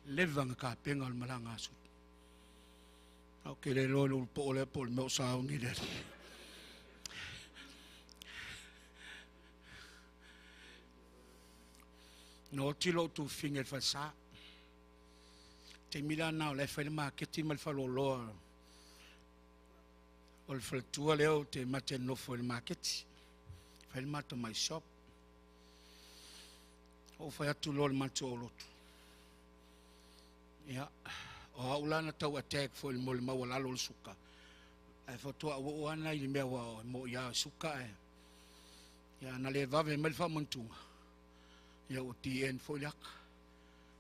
[SPEAKER 2] Leva na kapena o le malaga a sulu. Au ke le loa i le ulupo'o lea po o le mea o sauni le alii. Na oti lou tufiga i le falesa. Taimi la na o la e fai le maketi ma le faleoloa o le faletua lea ou te mate nofo i le maketi. Fai le matou mai shop. Ou fai atu loa le matou lotu. Ia, O au la na tau attack foi mo le maualalo o le suka. Ae faatoa ou oo lava i le mea ua mo ia suka e. Ia na le vave mai le faamantuga. Ia ua TN foi le aka.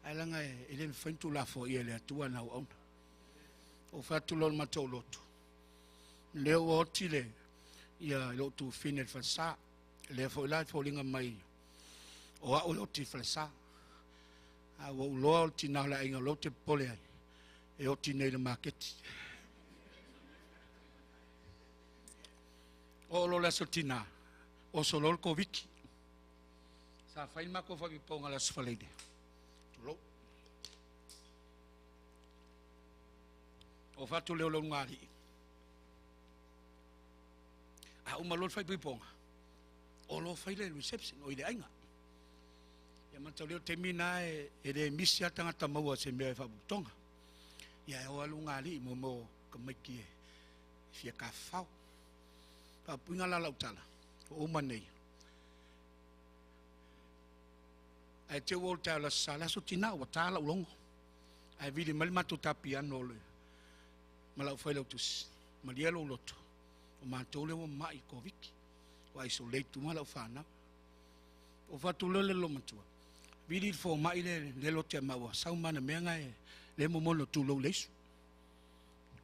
[SPEAKER 2] Ae laga e le mafai ona tuulafoaia e le Atua na auauna. O fatu lo matou lotu. Lea ua oti le ia i lou tufine le falesa. Lea foi la foliga mai o au e oti i falesa. A ua uloa o le tina o le aiga o lou te popole ai. E oti nei le maketi. O lo le aso tina, o solo le Koviti. Sa fai le matou faapipoga le aso Faraile. Tulou. O fatu leo le ulugalii. A uma loa le faaipoipoga, o lo fai le reception o i le aiga. Ia matau leo taimi na e le misi a tagata maua se mea e faaputoga. Ia e o alu ulugalii mo ka maiki e fia kafau. Faapuiga la lau tala, o uma nei. Ae te ua o le taeao le aso Sa le aso tina ua ta lau logo. Ae vili mai le matou tapiano o le ma lau failautusi. Malia lou loto. O matou lea ua mai i Koviti. Ua isolate uma lau whanau. O fatu leo le lomatua. Vili le fōmai le lote a maua. Sau mana mea ngai le momono tūlou leisu.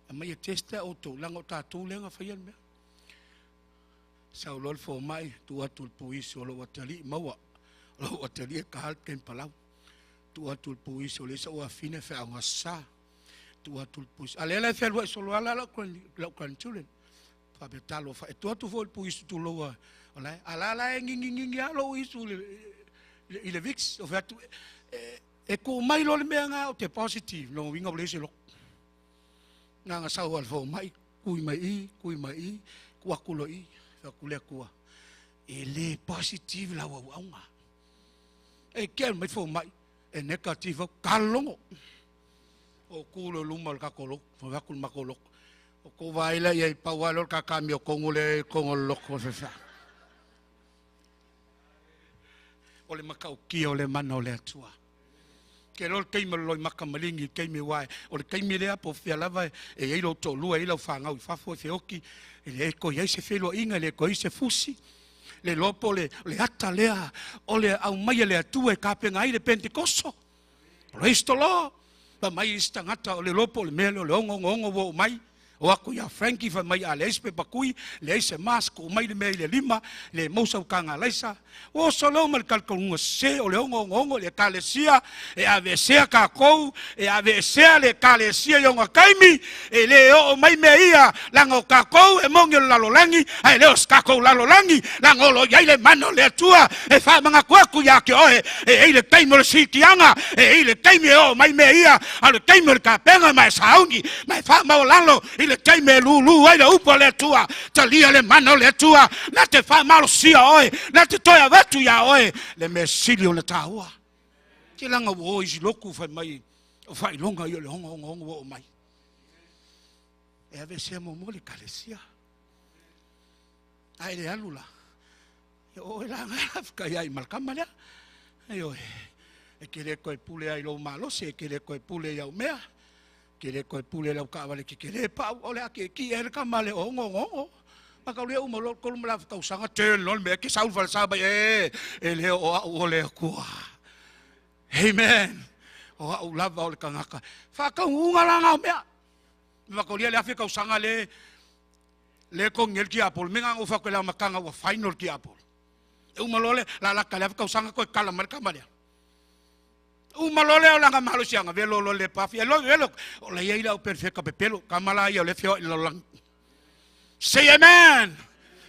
[SPEAKER 2] A mai e testa o tau langa o tātou lea nga whaia le mea. Sau loa le fōmai tu atu le puisi o lo watali maua. O lo watali e kahal ken palau. Tu atu le puisi o le isa ua fine whaonga sa. Tu atu le puisi. A lea e whelua i solo ala lau grandchildren. Whape talo wha. E tu atu fo le puisi tu loa. O la ala la e ngingi ngingi alo isu i le Vicks. O whatu e ku mai lo le mea ngā o te positive. No winga o le ese loko. Ngā ngā sau al fo mai. Kui mai i, kui mai i, kua kulo i. Wha kule kua. E le positive la wau aunga. E kia mai fo mai. E negative kalongo. O kulo luma le kakoloko. Wha kul makoloko. O ko vaila ia i paualo le kakami o kongo le kongo loko. O le makaukia o le mana o le atua. Ke lo le keima loi makamalingi keime wae. O le keime lea po fia lava e ei lo tōlua e lau whangau i fafo e whioki. E le ko iai se whelua inga, le ko i se fusi. Le lopo le ata lea o le au mai le atua e kapenga ai le Pentekoso. Praise the Lord. Pa mai isi tangata o le lopo o le mea le o le ongo ongo ongo o mai. O aku ia Frankie fa mai a le isi pepa kui, le isi mask o mai le mea i le lima, le mousa ukanga laisa. O solo ma le kalkalunga se o le ongo ongo ongo le kalesia, e avesea kakou, e avesea le kalesia i onga kaimi, e le o mai mea ia, langa o kakou, e mongi o le lalolangi, ai leo skakou lalolangi, langa o lo iai le mana o le atua, e wha manga kuaku ia ke oe, e ei le kaimi o le sitianga, e ei le kaimi e o mai mea ia, a le kaimi o le kapenga mai saungi, mai wha mau lalo, i le taime lulu ai le upo le atua, talia le mana o le atua, na te wha malo sia oe, na te toi avatu ia oe, le mea sili o le tāua. Te langa o isi loku whai mai, o whai longa i o le honga honga honga o mai. E ave sea momo le kalesia. Ai le alu la. E o e langa whakai ai malkama lea. E oe, e ke le koe pule ai lo malose, e ke le koe pule i au mea. Ke le koe pule lau kaawale ke ke le pau o le ake ki e le kamale o ngo ngo ngo. Maka le uma lo kolu mala tau sanga te lo me ke saul fal sa ba e e le o au o le kua. Amen. O au lava o le kangaka. Fa ka unga la nga mea. Maka le afi kau sanga le le ko ngel ki apol menga ngo fa ko la makanga wa final ki apol. E uma lo le la la ka le afi kau sanga ko kala mar kamale. Uma lo le o langa malo sianga velo lo le pafi lo velo o le ia o perfecta pepelo kamala ia le fio lo lang. Say amen.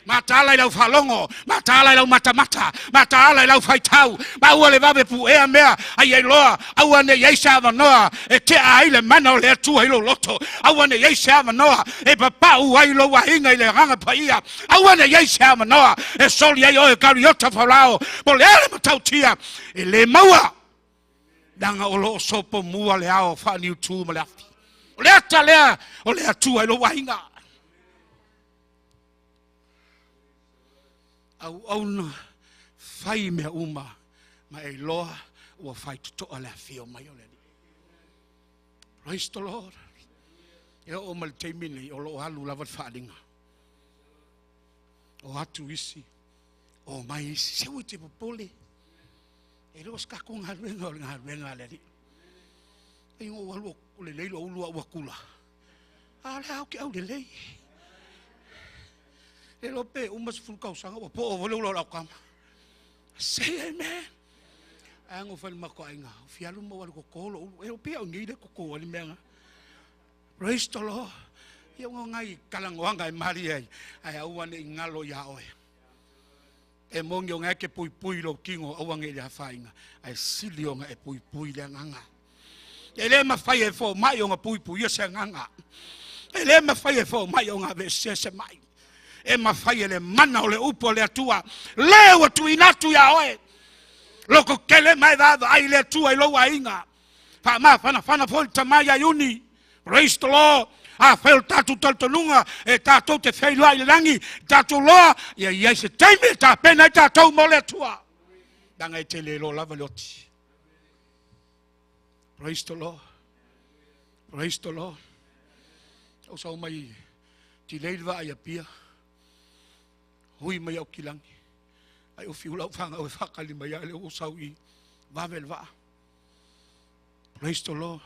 [SPEAKER 2] Matala i lau whalongo, matala i lau matamata, matala i lau whaitau, maua le wawe pu ea mea, ai ai loa, aua ne iai se avanoa, e te ai le mana o le atua i lo loto, aua ne iai se avanoa, e papau ai lo wahinga i le ranga paia, aua ne iai se avanoa, e soli ai oe kariota whalao, po le ale matautia, e le maua, Nanga o lo sopo mua le ao whaaniu tū ma le afi. O le ata lea, o le atua i lo wahinga. Au auna whai mea uma, ma e loa ua whai tutoa le awhio mai o le ali. Praise the Lord. E oo mai le taimi lenei o lo o alu lava le faaaliga. O atu isi, o mai isi. Se ua te popole. E le o se tatou galuega o le galuega a le Alii. E o alu o lelei lo ulu au akula. A le au ke au lelei. E lo pe uma se fulu kausaga ua po o vole ula o lau kama. Say amen. Ai ngo fai ma ko ainga. Fialu mo wale koko lo ulu. E o pe au nei le koko ali mea. Praise the Lord. Ia ngo ngai kalangoanga e mari ai. Ai aua ne ingalo ia oe. E mongi o ngai ke pui pui lo kingo aua nge le hafainga. Ai sili o ngai e pui pui le nganga. E le mafai e fo mai o nga pui pui ia se nganga. E le mafai e fo mai o nga ve se se mai. E mafai e le mana o le upu o le Atua. Le ua tuuina atu ia oe. Loko kele mai vava ai le Atua i lou aiga. Faamafanafana foi le tama ia Iuni. Praise the Lord. A fai o le tatou talitonuga e tatou te feiloai i le lagi, tatou loa, ia i ai se taimi e tapena ai tatou mo le Atua. Leaga e te le iloa lava le oti. Praise the Lord. Praise the Lord. Ou sau mai tilei le vaa i Apia. Hui mai au kilangi. Ai o fiu lau whanga o e whakali mai a le o sau i vave le vaa. Praise the Lord.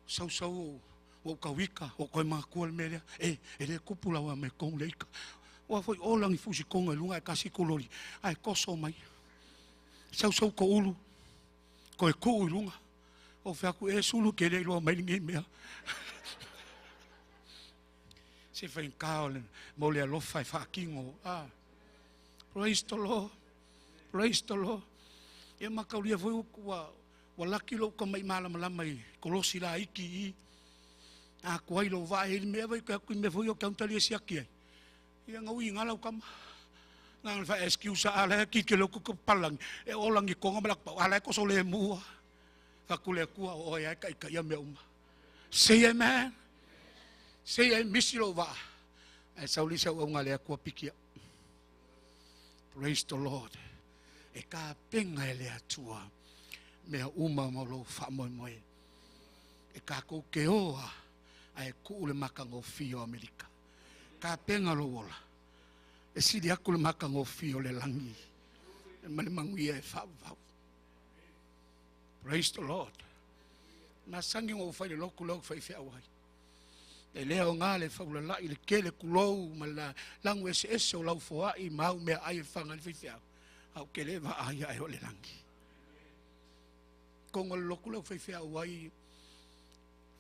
[SPEAKER 2] Sau sau o o kawika o koe makua le mea lea. E, e le kupu lau me kong le ika. Ua foi o langi fusi konga i lunga e kasi kuloli. Ai koso mai. Sau sau ko ulu. Koe kuu i lunga. O whiaku e sulu ke le iloa mai lenei mea. Se whainga o le mo le alofa e whaakingo. Ah. Praise the Lord. Praise the Lord. Ia makaulia foi ua ua laki lou ka mai malamalama i kolosi la iki i. A kuai lo va e mea vai ka kui me foi o kauntali e siaki ai. Ia ngau i ngala kama. Ngang fa excuse ala ki ke lo ku palang e olangi konga malak pa ala ko so le mua. Fa kule kua o ia ka ka ia me uma. Say amen. Say amen misi lo va. E sauli sa unga le akua pikia. Praise the Lord. E ka penga e le atua. Mea uma ma lo fa moe moe. E ka kou ke oa. A e ku le makangofia o Amerika. Ka penga lo ola. E sili aku le makangofia o le langi. E male manguia e whauvau. Praise the Lord. Masangi ngo fai le loku loku fai fea wai. E lea o ngā le whaulalai le kele kulou ma la langu ese ese o lau foai mau mea ai e whanga le fai fea. Au ke le va ai ai o le langi. Kongo le loku loku fai fea wai.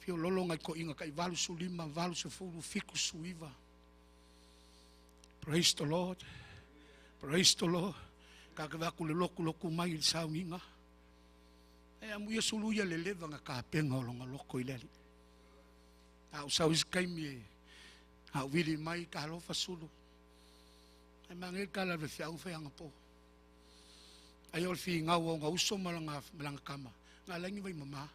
[SPEAKER 2] Fio lolo ngai ko inga kai valu su lima, valu su fulu, fiku su iwa. Praise the Lord. Praise the Lord. Ka ka ku le loku loku mai i saunginga. E amu ia sulu ia le leva nga ka penga o longa loko i leli. A o sau isi kaimi e a wili mai ka alofa sulu. E mange ka la le fiau fai anga po. Ai o le fi ngau o ngau uso malanga malanga kama. Nga langi vai mama.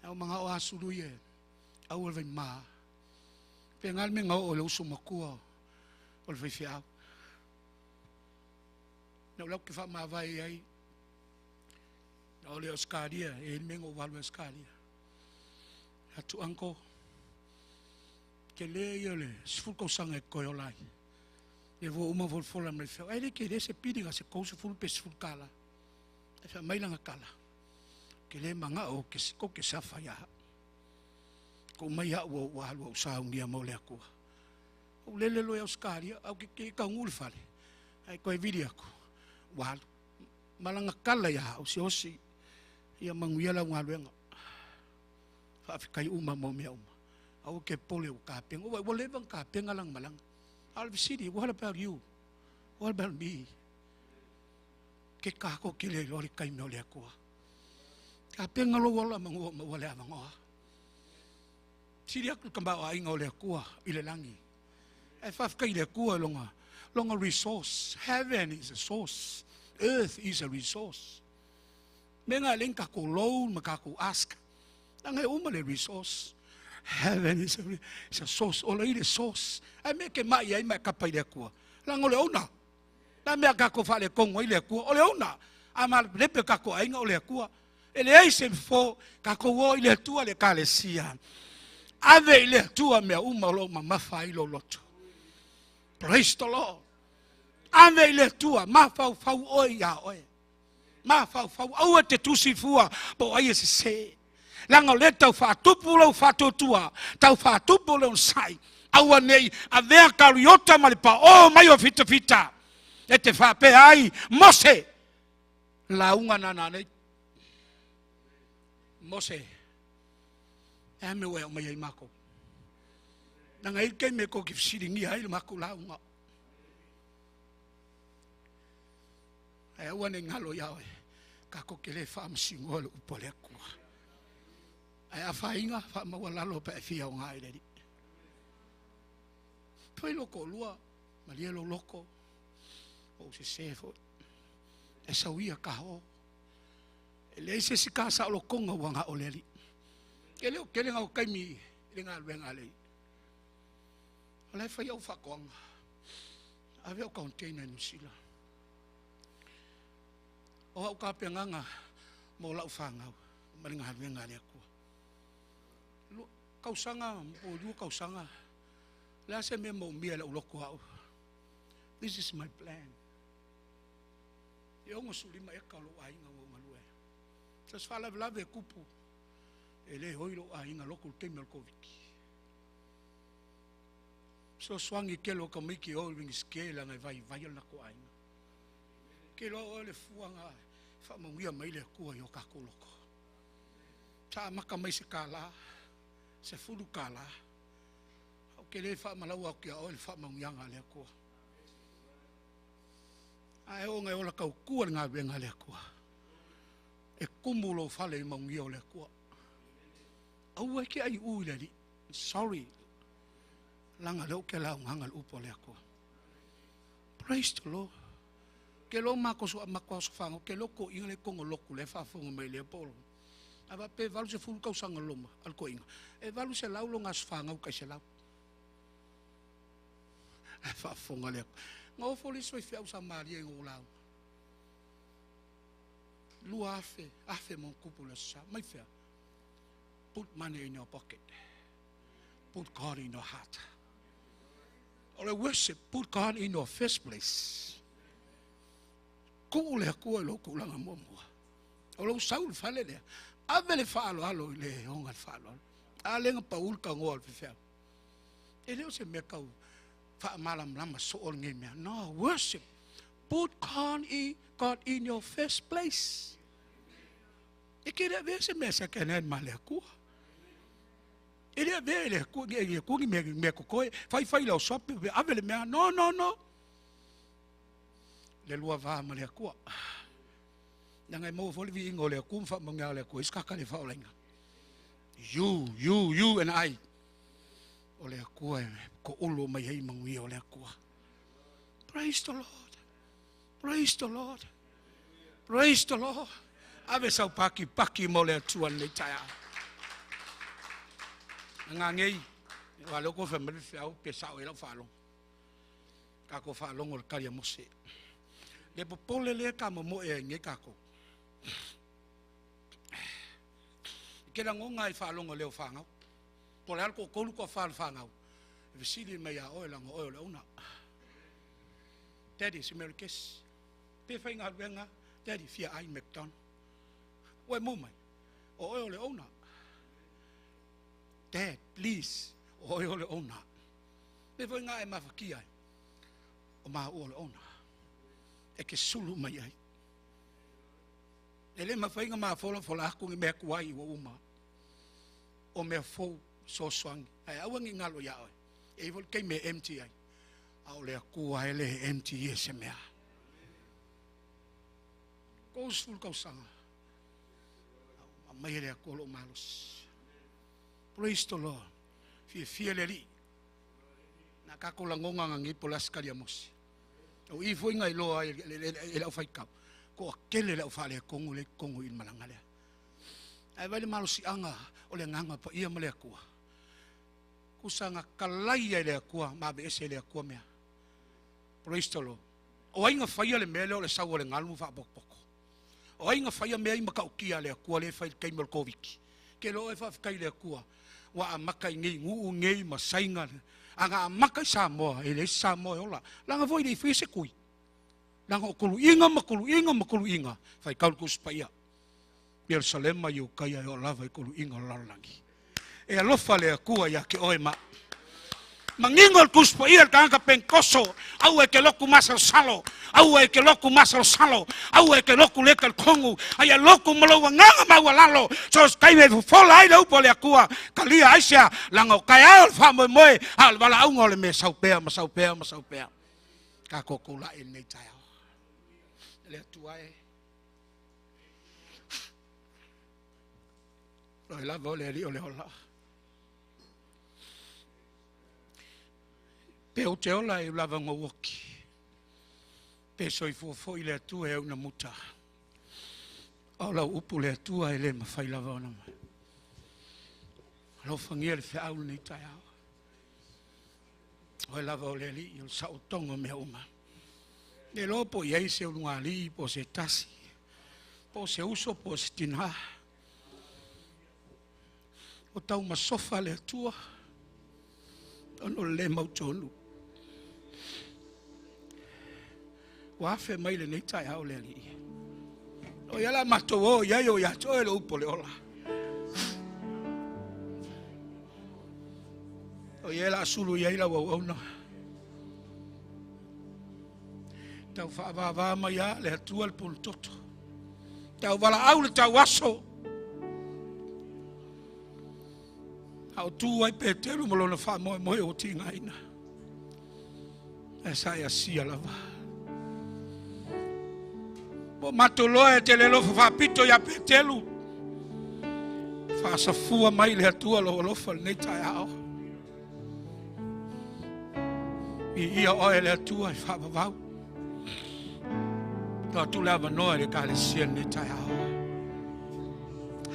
[SPEAKER 2] Au manga o asulu ia au le vai ma. Pe ngal me ngau o le uso makua o le fai fiau. Na lau ke wha mawai ai. Na ole Australia, e mengo walu Australia. Atu anko, ke le ia le sefulu kausaga e koe ola ai. E ua uma folafola mai le feau. Ai le ke le se piliga se kou sefulu pe sefulu kala. E fea mai langa kala. Ke le manga o ke ko ke safa ia. Ko mai au o ua alu au saungia mo le akua. O lele lo e Australia, au ke ke ka ngulu fale. Ai koe vili aku. Ua alu. Malanga kala ia au se osi. Ia manguia lau ngaluenga. Whaafika uma mo mea uma. Au ke pole o ka penga. Ua leva ka penga lang malanga. Al city, what about you? What about me? Ke kako ki le lori kai mea o le akua. Ka penga lo wala mangua ma wale avangoa. Siri aku ka mbao ainga o le akua i le langi. E whaafika i le akua longa. Longa resource. Heaven is a source. Earth is a resource. Me ngā leng kako loan ma kako ask. Nanga e uma le resource. Heaven is a source. Ola i le source. Ai me ke mai ai mai kapa i le akua. Langa o le ona. La mea kako whale kongo i le akua. O le ona. A ma lepe kako ainga o le akua. E leai se fofo, tatou o i le Atua le Ekalesia. Ave i le Atua mea uma o lo o mamafa ai lou loto. Praise the Lord. Ave i le Atua, mafaufau oe iā oe. Mafaufau, aua te tusi fua po o ai e sese. Leaga o lea tau faatupu lou faatuatua, tau faatupu le onosai. Aua ne i avea kariota ma le paō mai o fitafita e te faapea ai, Mose, lauga nana nei. Mose, e a mea ua e aumai ai makou? Leaga e i ai le taimi e tou te fesiligia ai le matou lauga. Ae aua ne i galo iā oe, tatou te le faamasinoa le upu a le Atua. Ae afaina, faamaualalo pe a e fia aoga i le Alii. Fai lou toalua, malie lou loto, ua ou sese foi. E sau ia ka o. E leai se isi ka saolotoga ua na o le Alii. E le o tele na o taimi i le galuega a le Alii. O la e fai au faatoaga. Ave au container i Niu Sila. O au tapenaga mo lau fanau ma le galuega a le Atua. Tausaga po o 2 tausaga, le a se mea maomia e lau loto au. This is my plan. E 65 eka o lou aiga ua ou galue ai. So se faalavelave e tupu, e le oi lou aiga loto i le taimi o le Koviti. Fesoasoani i tele o tamaiti e o i le Uinisike leaga e vaivai o le latou aiga. Ke iloa oe le fuaga e faamanuia mai le Atua i o tatou loto. Sa amata mai se $1, $10. Ou te le faamalaua atu ia oe le faamanuiaga a le Atua. Ae oo ina e ola tautua le galuega a le Atua. E tumu lou fale i manuia o le Atua. Aua e te aiu i le Alii. Sorry. Leaga lea ou te laugaga le upu a le Atua. Praise the Lord. Ke lo ma ko so ma ko so fango ke lo ko inga le kongo loku le faafofoga mai lea po. A va pe 80 tausaga loma al ko inga. E 800 lo ngas fangau kai selau. E faafofoga le. Nga ofo le soi feau sa Maria i ngō lau. 2000, afe mo kupu le sa. Mai fea. Put money in your pocket. Put God in your heart. O le worship, put God in your first place. Tuu le Atua i lou tulaga muamua. O lou sau i le fale lea, ave le faaaloalo i le oga le faaaloalo. A le na pau le tagoa o le faifeau. E le o se mea tau faamalamalama soo lenei mea. No, worship. Put God in, God in your first place. E ke le avea se mea second hand ma le Atua. E le avea e le Atua, e le Atua ni mea, mea totoe. Fai fai lau sopi, ave le mea. No, no, no. Le lua va ma le Atua. Leaga e maua foi le viiga o le Atua ma faamanuiaga o le Atua i se kaka le faaolaina. You, you, you and I. O le Atua e toulu mai ai manuia o le Atua. Praise the Lord. Praise the Lord. Praise the Lord. Ave sau paki paki mo le Atua lenei taeao. Nga ngei, wa le ko fa me feau pe sao e lau faalogo. Kako faalogo le kali a Mose. Le popole le ka mo e nge kako. Ke la ngonga i faalogo leo whangau. Po le alko kolu ko wha whangau. E vesili mai a oe langa oe o le una. Daddy, si Mary Kiss. Pe whai ngā luenga, Daddy, fia ai McDonald. Oe mū mai. O oe o le ona. Dad, please. O oe o le ona. Pe whai ngā e mawhaki ai. O maa o le ona. E ke sulu mai ai. E le mawhainga maa fola fola aku ngi mea kuai ua uma. O mea fou sosoangi. Ai aua ngi ngalo ia oe. E iwo kei me empty ai. A o le Atua e le empty e se mea. Kou sefulu tausaga. Mai e le Atua lou malosi. Praise the Lord. Fiafia le Alii. Na kako lagoga ngagei po le asikali a Mose. O i foi ngai loa ai e le au faitau. Ko a kele le au faalekogo le kogo i le malaga lea. Ae vai le malosiaga o le agaga paia ma le Atua. Kusa nga kalai ai le Atua ma aveese e le Atua mea. Praise the Lord. O ai na faia le mea lea o le sau o le galu ma faapokopoko. O ai ga whaia mea i makaukia le akua le whai kei mal koviki. Ke lo e whawhikai le akua. Wa a maka i ngei nguu ngei masainga. Anga a maka i Samoa, e le Samoa e ola. Langa voi le i se kui. Langa o kulu inga ma kulu inga ma kulu inga. Whai kaulu spaia. Yerusalema i ukaia e o lava i kulu inga o lalolangi. E alofa le akua ia ke oe ma. Mangingo el kuspo ia el kanga penkoso. Au e ke loku masal salo. Au e ke loku masal salo. Au e ke loku leka el kongu. Ai e loku malo nganga maua lalo. So skai me fola ai le upo le akua. Kalia aisia langa o kai ao fa moe moe. Al wala aunga o le me saupea ma saupea ma saupea. Ka koko la e nei tai ao. Le atua e. Loi lava o le ali o le ola. Pe o te ola e ulava ngau oki. Pe soi fofo i le atua e una muta. O lau upu le atua e le mawhai lava ona mai. Alofangia le whiau nei tai ao. Oe lava o le ali i o sa o tongo mea uma. Le lopo i ai se ulunga ali po se tasi. Po se uso po se tina. O tau masofa le atua. Ono le mautonu. Wa afe mai le nei tai ao le ali. O ia la matou o ia o ia toe lo upo le ola. O ia la sulu ia ila wau auna. Tau whaavava mai a le atua le pulutoto. Tau wala au le tau aso. Au tu ai Peteru ma lona wha moe moe o tinga ina. E sa e asia lava. Mo matoloa e te lelo whawhapito ia Peteru. Whaasafua mai le atua lo alofa le nei tai ao. I ia oe le atua i whaavavau. Toa tu le avanoa le kalesia nei tai ao.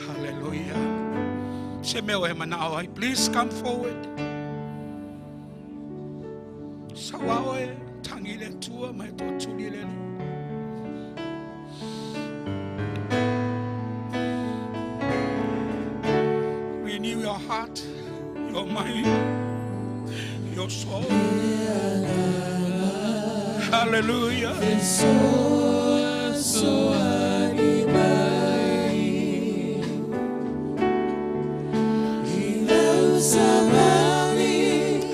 [SPEAKER 2] Hallelujah. Se mea e manao ai. Please come forward. Sawa oe tangi le atua mai tō tuli le li. Renew your heart, your mind, your soul. Hallelujah.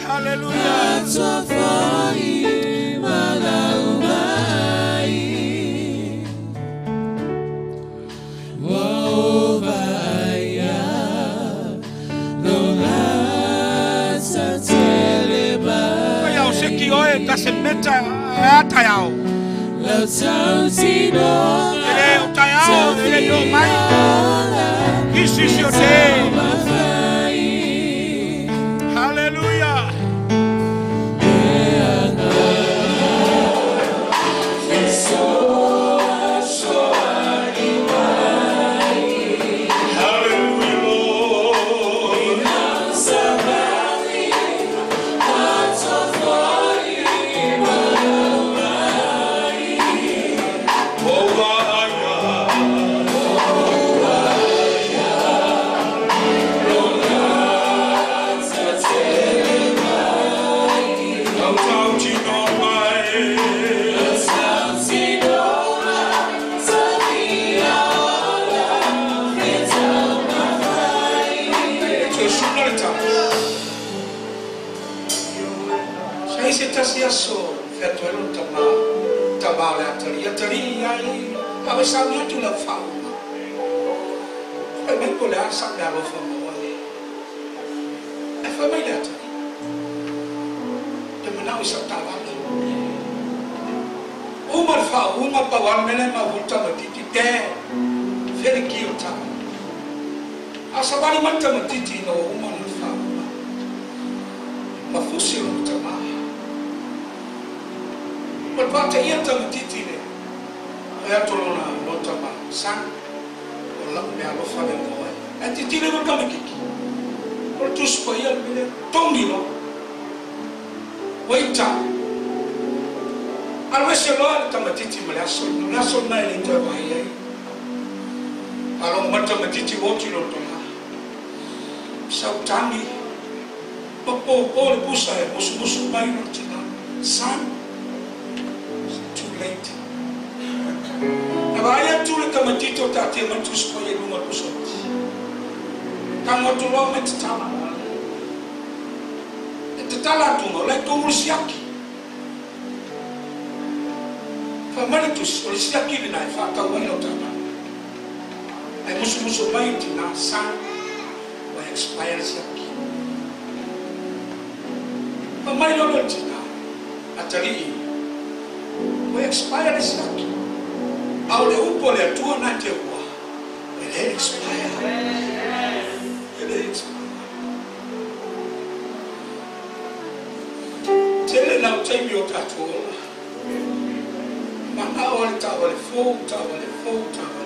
[SPEAKER 2] Hallelujah. Se meta a taiao. Ele o taiao, ele o mai. This is your day. Hallelujah. Hallelujah, Lord. Whalong mata matiti woti lo tonga. Sautangi. Popo po le pusa e musu musu mai no tina. Son, it's too late. Na vaia tu le tamatito ta te matus ko ye lunga pusa. Tango tu lo me tatala. E tatala tunga, le tu siaki. Famalitus, o le siaki le nai, whātau mai o tāna. Ai musu musu mai tina, san, wa expire siaki. Famai lolo tina, atali, wa expire siaki. Au le upo le atua nā te ua, e le expire. E le expire. Tele nau teimi o tātou ola. Mana o le tau le fou, tau le fou, tau le fou.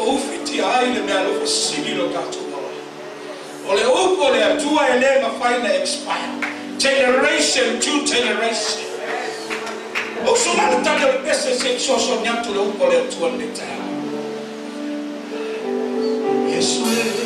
[SPEAKER 2] O uwhiti ai le mea lofa sili lo tātou ola. O le upo le atua e le mawhai na expire. Generation to generation. O suna le tali o le pese se soso nyatu le upo le atua le tae. Yesu e.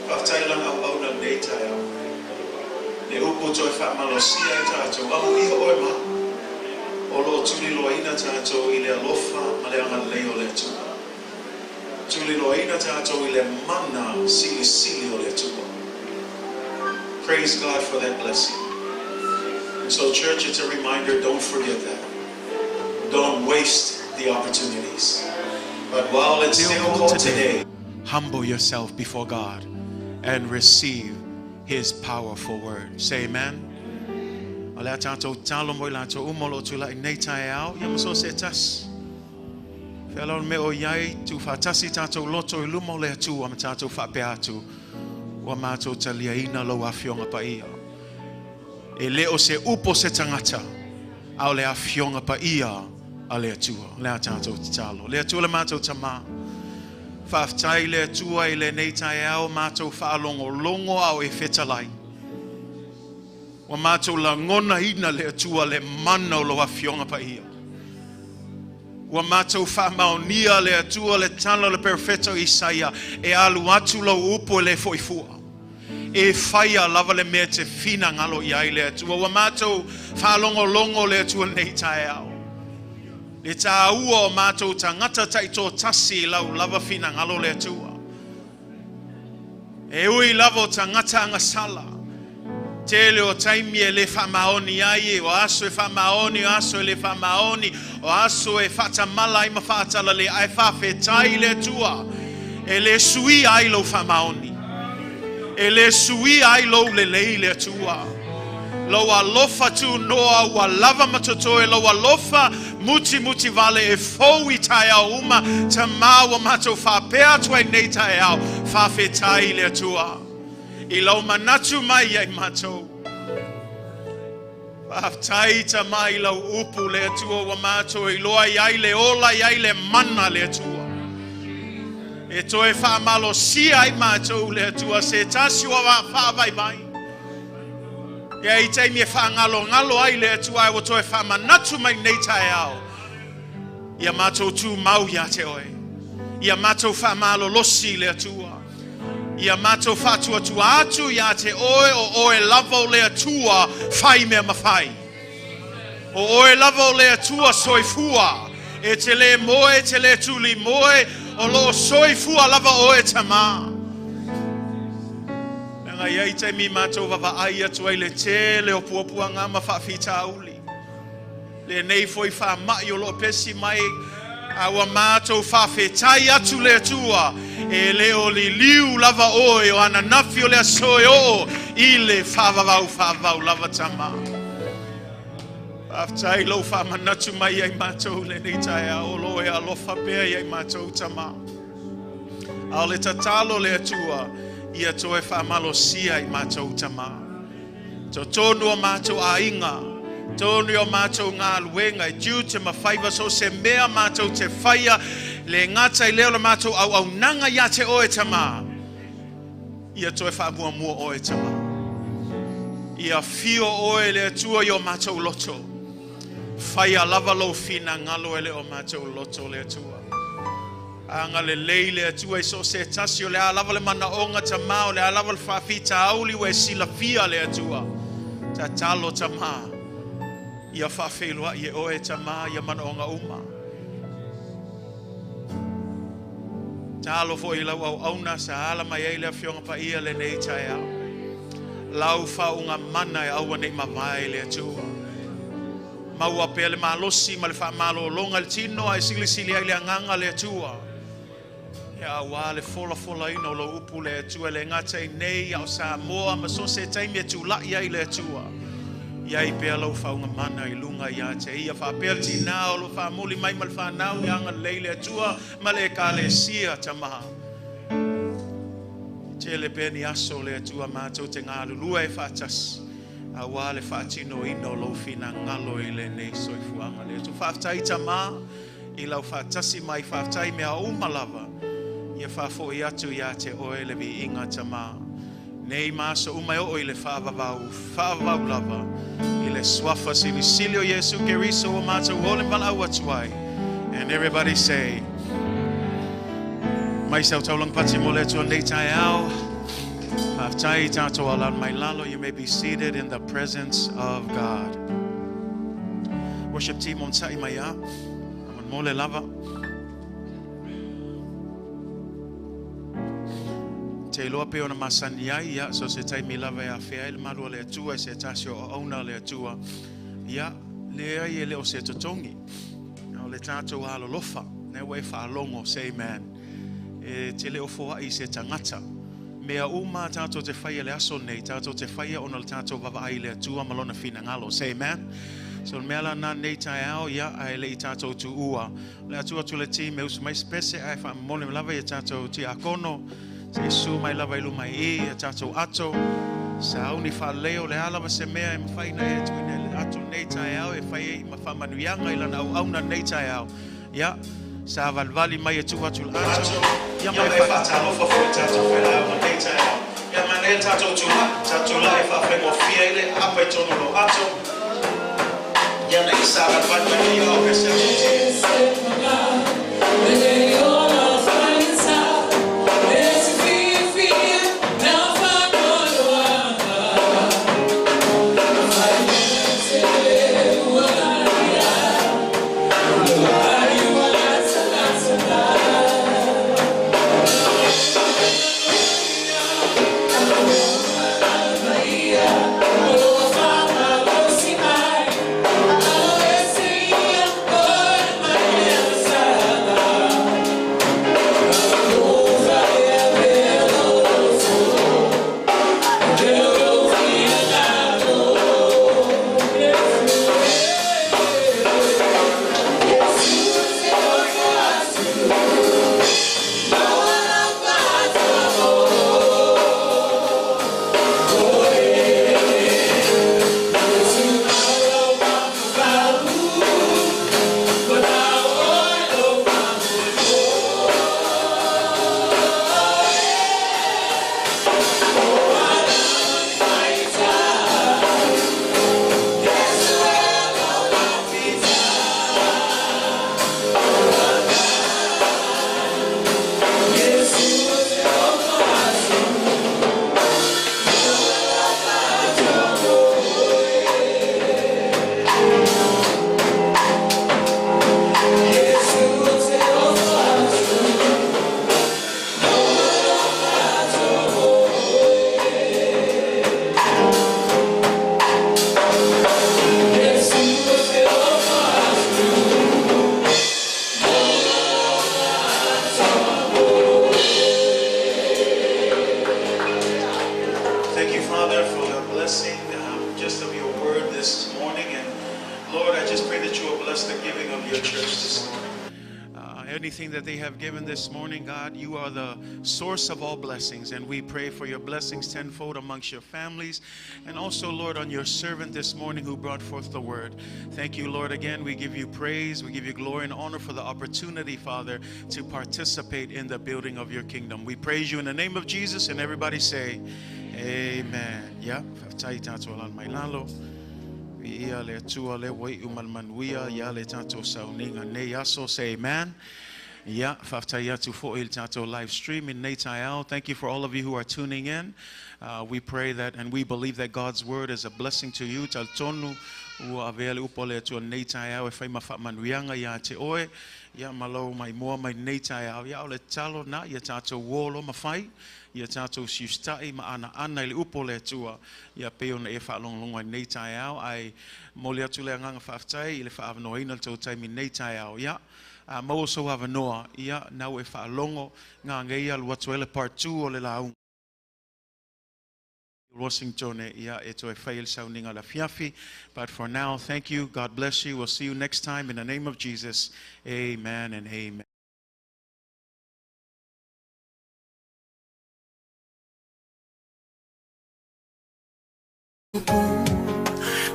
[SPEAKER 1] Faafetai lana auauna i lenei taeao. Le upu toe faamalosia ai tatou, amuia oe ma au, o lo o tuliloaina tatou i le alofa ma le agalelei o le Atua. Tuliloaina tatou i le mana silisili o le Atua. Praise God for that blessing. And so, church, it's a reminder, don't forget that. Don't waste the opportunities. But while it's still called today, humble yourself before God and receive His powerful word. Say amen. O le a tatou tatalo mo i latou uma o lo o tulai i lenei taeao, ia ma so o se tasi. Fea lava le mea o i ai, tuufaatasi tatou loto i luma o le Atua ma tatou faapea atu, Ua matou taliaina lou Afioga Paia. E le o se upu a se tagata, a o le Afioga Paia a le Atua. O le a tatou tatalo. Le Atua le matou Tama, faafetai le Atua i lenei taeao matou faalogologo a o e fetalai. Ua matou lagonaina le Atua le mana o lou Afioga Paia. Ua matou faamaonia le Atua le tala o le perofeta o Isaia, e alu atu lou upu e le foi fua. E faia lava le mea e te finagalo i ai le Atua. Ua matou faalogologo le Atua nei taeao. Le tāua o matou tagata taitoatasi i lau lava finagalo le Atua. E ui lava o tagata agasala, tele o taimi e le faamaoni ai, o aso e faamaoni, o aso e le faamaoni, o aso e faatamala ai ma faatalale, ae faafetai i le Atua e le suia ai lou faamaoni, e le suia ai lou lelei le Atua. Lou alofa tunoa ua lava ma totoe, lou alofa mutimuti vale e fou i taeao uma, Tama ua matou faapea atu ai nei taeao, faafetai i le Atua i lau manatu mai ia i matou. Faafetai Tama i lau upu le Atua ua matou iloa i ai le ola i ai le mana le Atua. E toe faamalosia ai matou le Atua se tasi ua faavaivai. Ia i taimi e faagalogalo ai le Atua ae ua toe faamanatu mai nei taeao. Ia matou tumau ia te oe. Ia matou faamalolosi i le Atua. Ia matou faatuatua atu ia te oe o oe lava o le Atua fai mea mafai. O oe lava o le Atua soifua. E te le moe, e te le tuli moe, o lo o soifua lava oe Tama. Leaga e i ai taimi matou vavaai atu ai le tele o puapuaga ma faafitauli. Lenei foi faamai o lo o pesi mai, a ua matou faafetai atu le Atua, e le o liliu lava oe o ananafi o le aso e oo i le faavavau faavavau lava Tama. Faafetai lou faamanatu mai ia i matou lenei taeao o lo o e alofa pea ia i matou Tama. A o le tatalo le Atua, ia toe faamalosia i matou Tama. Totonu o matou aiga, totonu o matou galuega, e tiute ma faiva so o se mea matou te faia, le gata i lea o le matou auaunaga ia te oe Tama. Ia toe faamuamua oe Tama. Ia afio oe le Atua i o matou loto. Faia lava lou finagalo e le o matou loto le Atua. Agalelei le Atua i so o se tasi, o le a lava le manaoga Tama, o le a lava le faafitauli ua e silafia le Atua. Tatalo Tama, ia faafeiloai e oe Tama ia manaoga uma. Talo foi i lau auauna sa ala mai ai le Afioga Paia lenei taeao. Lau faauuga mana e aua ne i mavae le Atua. Maua pea le malosi ma le faamalologa i le tino ae silisili ai le agaga le Atua. Ia aua le folafolaina o lou upu le Atua e le gata i nei a o Samoa ma so o se taimi e tulai ai le Atua. I ai pea lau faauuga mana i luga ia te ia. Faapea le tinā o lo o faamuli mai ma le fanau ia agalelei le Atua ma le Ekalesia Tama. Tele pea ni aso le Atua matou te galulue ai faatasi aua le faatinoina o lou finagalo i lenei soifuaga. Le Atua faafetai Tama i lau faatasi mai, faafetai mea uma lava ia faafoi atu ia te oe le viiga Tama. Nei ma aso uma e oo i le faavavau, faavavau lava i le suafa silisili o Iesu Keriso ua matou ole ma valaau atu ai. And everybody say, mai sau taulaga pati mo le Atua nei taeao. Faafetai tatou alaala mai lalo. You may be seated in the presence of God. Worship team onosa'i mai a. Mo le lava. Te iloa pe ona masani ai, ia, so se taimi lava e afea ai le malu o le Atua e se tasi o auauna a le Atua. Ia, leai e le o se totogi. A o le tatou alolofa, lea ua e faalogo, say amen. E te le o foai i se tagata. Mea uma tatou te faia i le aso nei, tatou te faia ona o le tatou vaavaai i le Atua ma Lona finagalo. Say amen. So le mea la na nei taeao, ia, ae le i tatou tuua. O le a tuu atu le team e usu mai se pese ae faamomoli lava ia tatou tiakono. Se i susu mai lava i luma i i ia tatou ato. Sauni faalelei o le a lava se mea e mafai ona e tuuina i le ato nei taeao e fai ai ma faamanuiaga i lana auauna nei taeao. Ia, savalivali mai e tuu atu le ato. Ia ma e faatalofa foi i tatou failauga nei taeao. Ia manaia le tatou tulai, tatou tulai e faafaigofie ai le aapa i totonu o lou ato. Ia na i savalivali mai nei au pese atu i Thank you, Father, for the blessing just of your word this morning. And Lord, I just pray that you will bless the giving of your church this morning. Anything that they have given this morning, God, you are the source of all blessings. And we pray for your blessings tenfold amongst your families. And also, Lord, on your servant this morning who brought forth the word. Thank you, Lord. Again, we give you praise. We give you glory and honor for the opportunity, Father, to participate in the building of your kingdom. We praise you in the name of Jesus. And everybody say, Amen. Yeah. Faafetai tatou alaala mai lalo. Viia le Atua lea ua iu ma le manuia ia le tatou sauniga nei aso. Say amen. Yeah, faafetai atu foi i le tatou live stream i nei taeao. Thank you for all of you who are tuning in. We pray that and we believe that God's word is a blessing to you. Talitonu ua avea le upu a le Atua nei taeao e fai ma faamanuiaga ia te oe. Ia ma lou maimoa mai nei taeao. Ia o le tatalo na ia tatou uo loa ma fai. Ia tatou siusitai ma anaana i le upu o le Atua ia pei ona e faalogologo ai nei taeao. Ae momoli atu le agaga faafetai i le faaavanoaina o le tou taimi nei taeao. Ia, a maua sou avanoa, ia, nau e faalogo, gagei alu atu ai le part 2 o le lauga. Washington, ia, e toe fai ai le sauniga o le afiafi. But for now, thank you. God bless you. We'll see you next time in the name of Jesus. Amen and amen.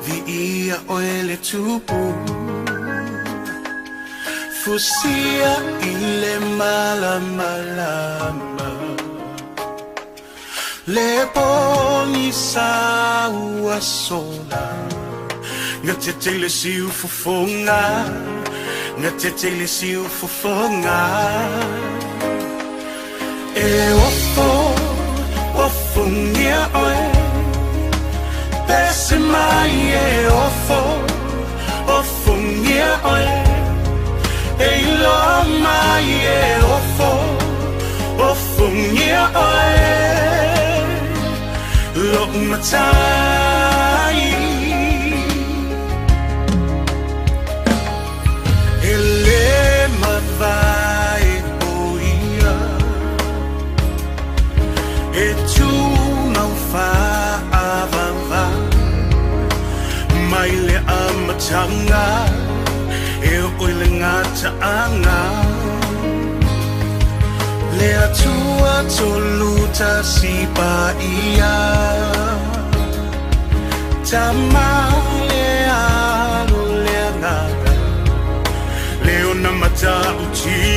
[SPEAKER 3] Viia oe le Tupu, Fusia i le malamalama, Le pogisa ua sola, Gatete i le siufofoga, Gatete i le siufofoga. E ofo, Ofogia oe Pese mai e ofo Ofogia oe E iloa mai e ofo Ofogia oe Lo'u matai E lē mavae o ia E tumau faavavā Mai le amataga E oo i le gataaga Le Atua tolu tasi paia Tama le Alo le Agaga Le ona matautia.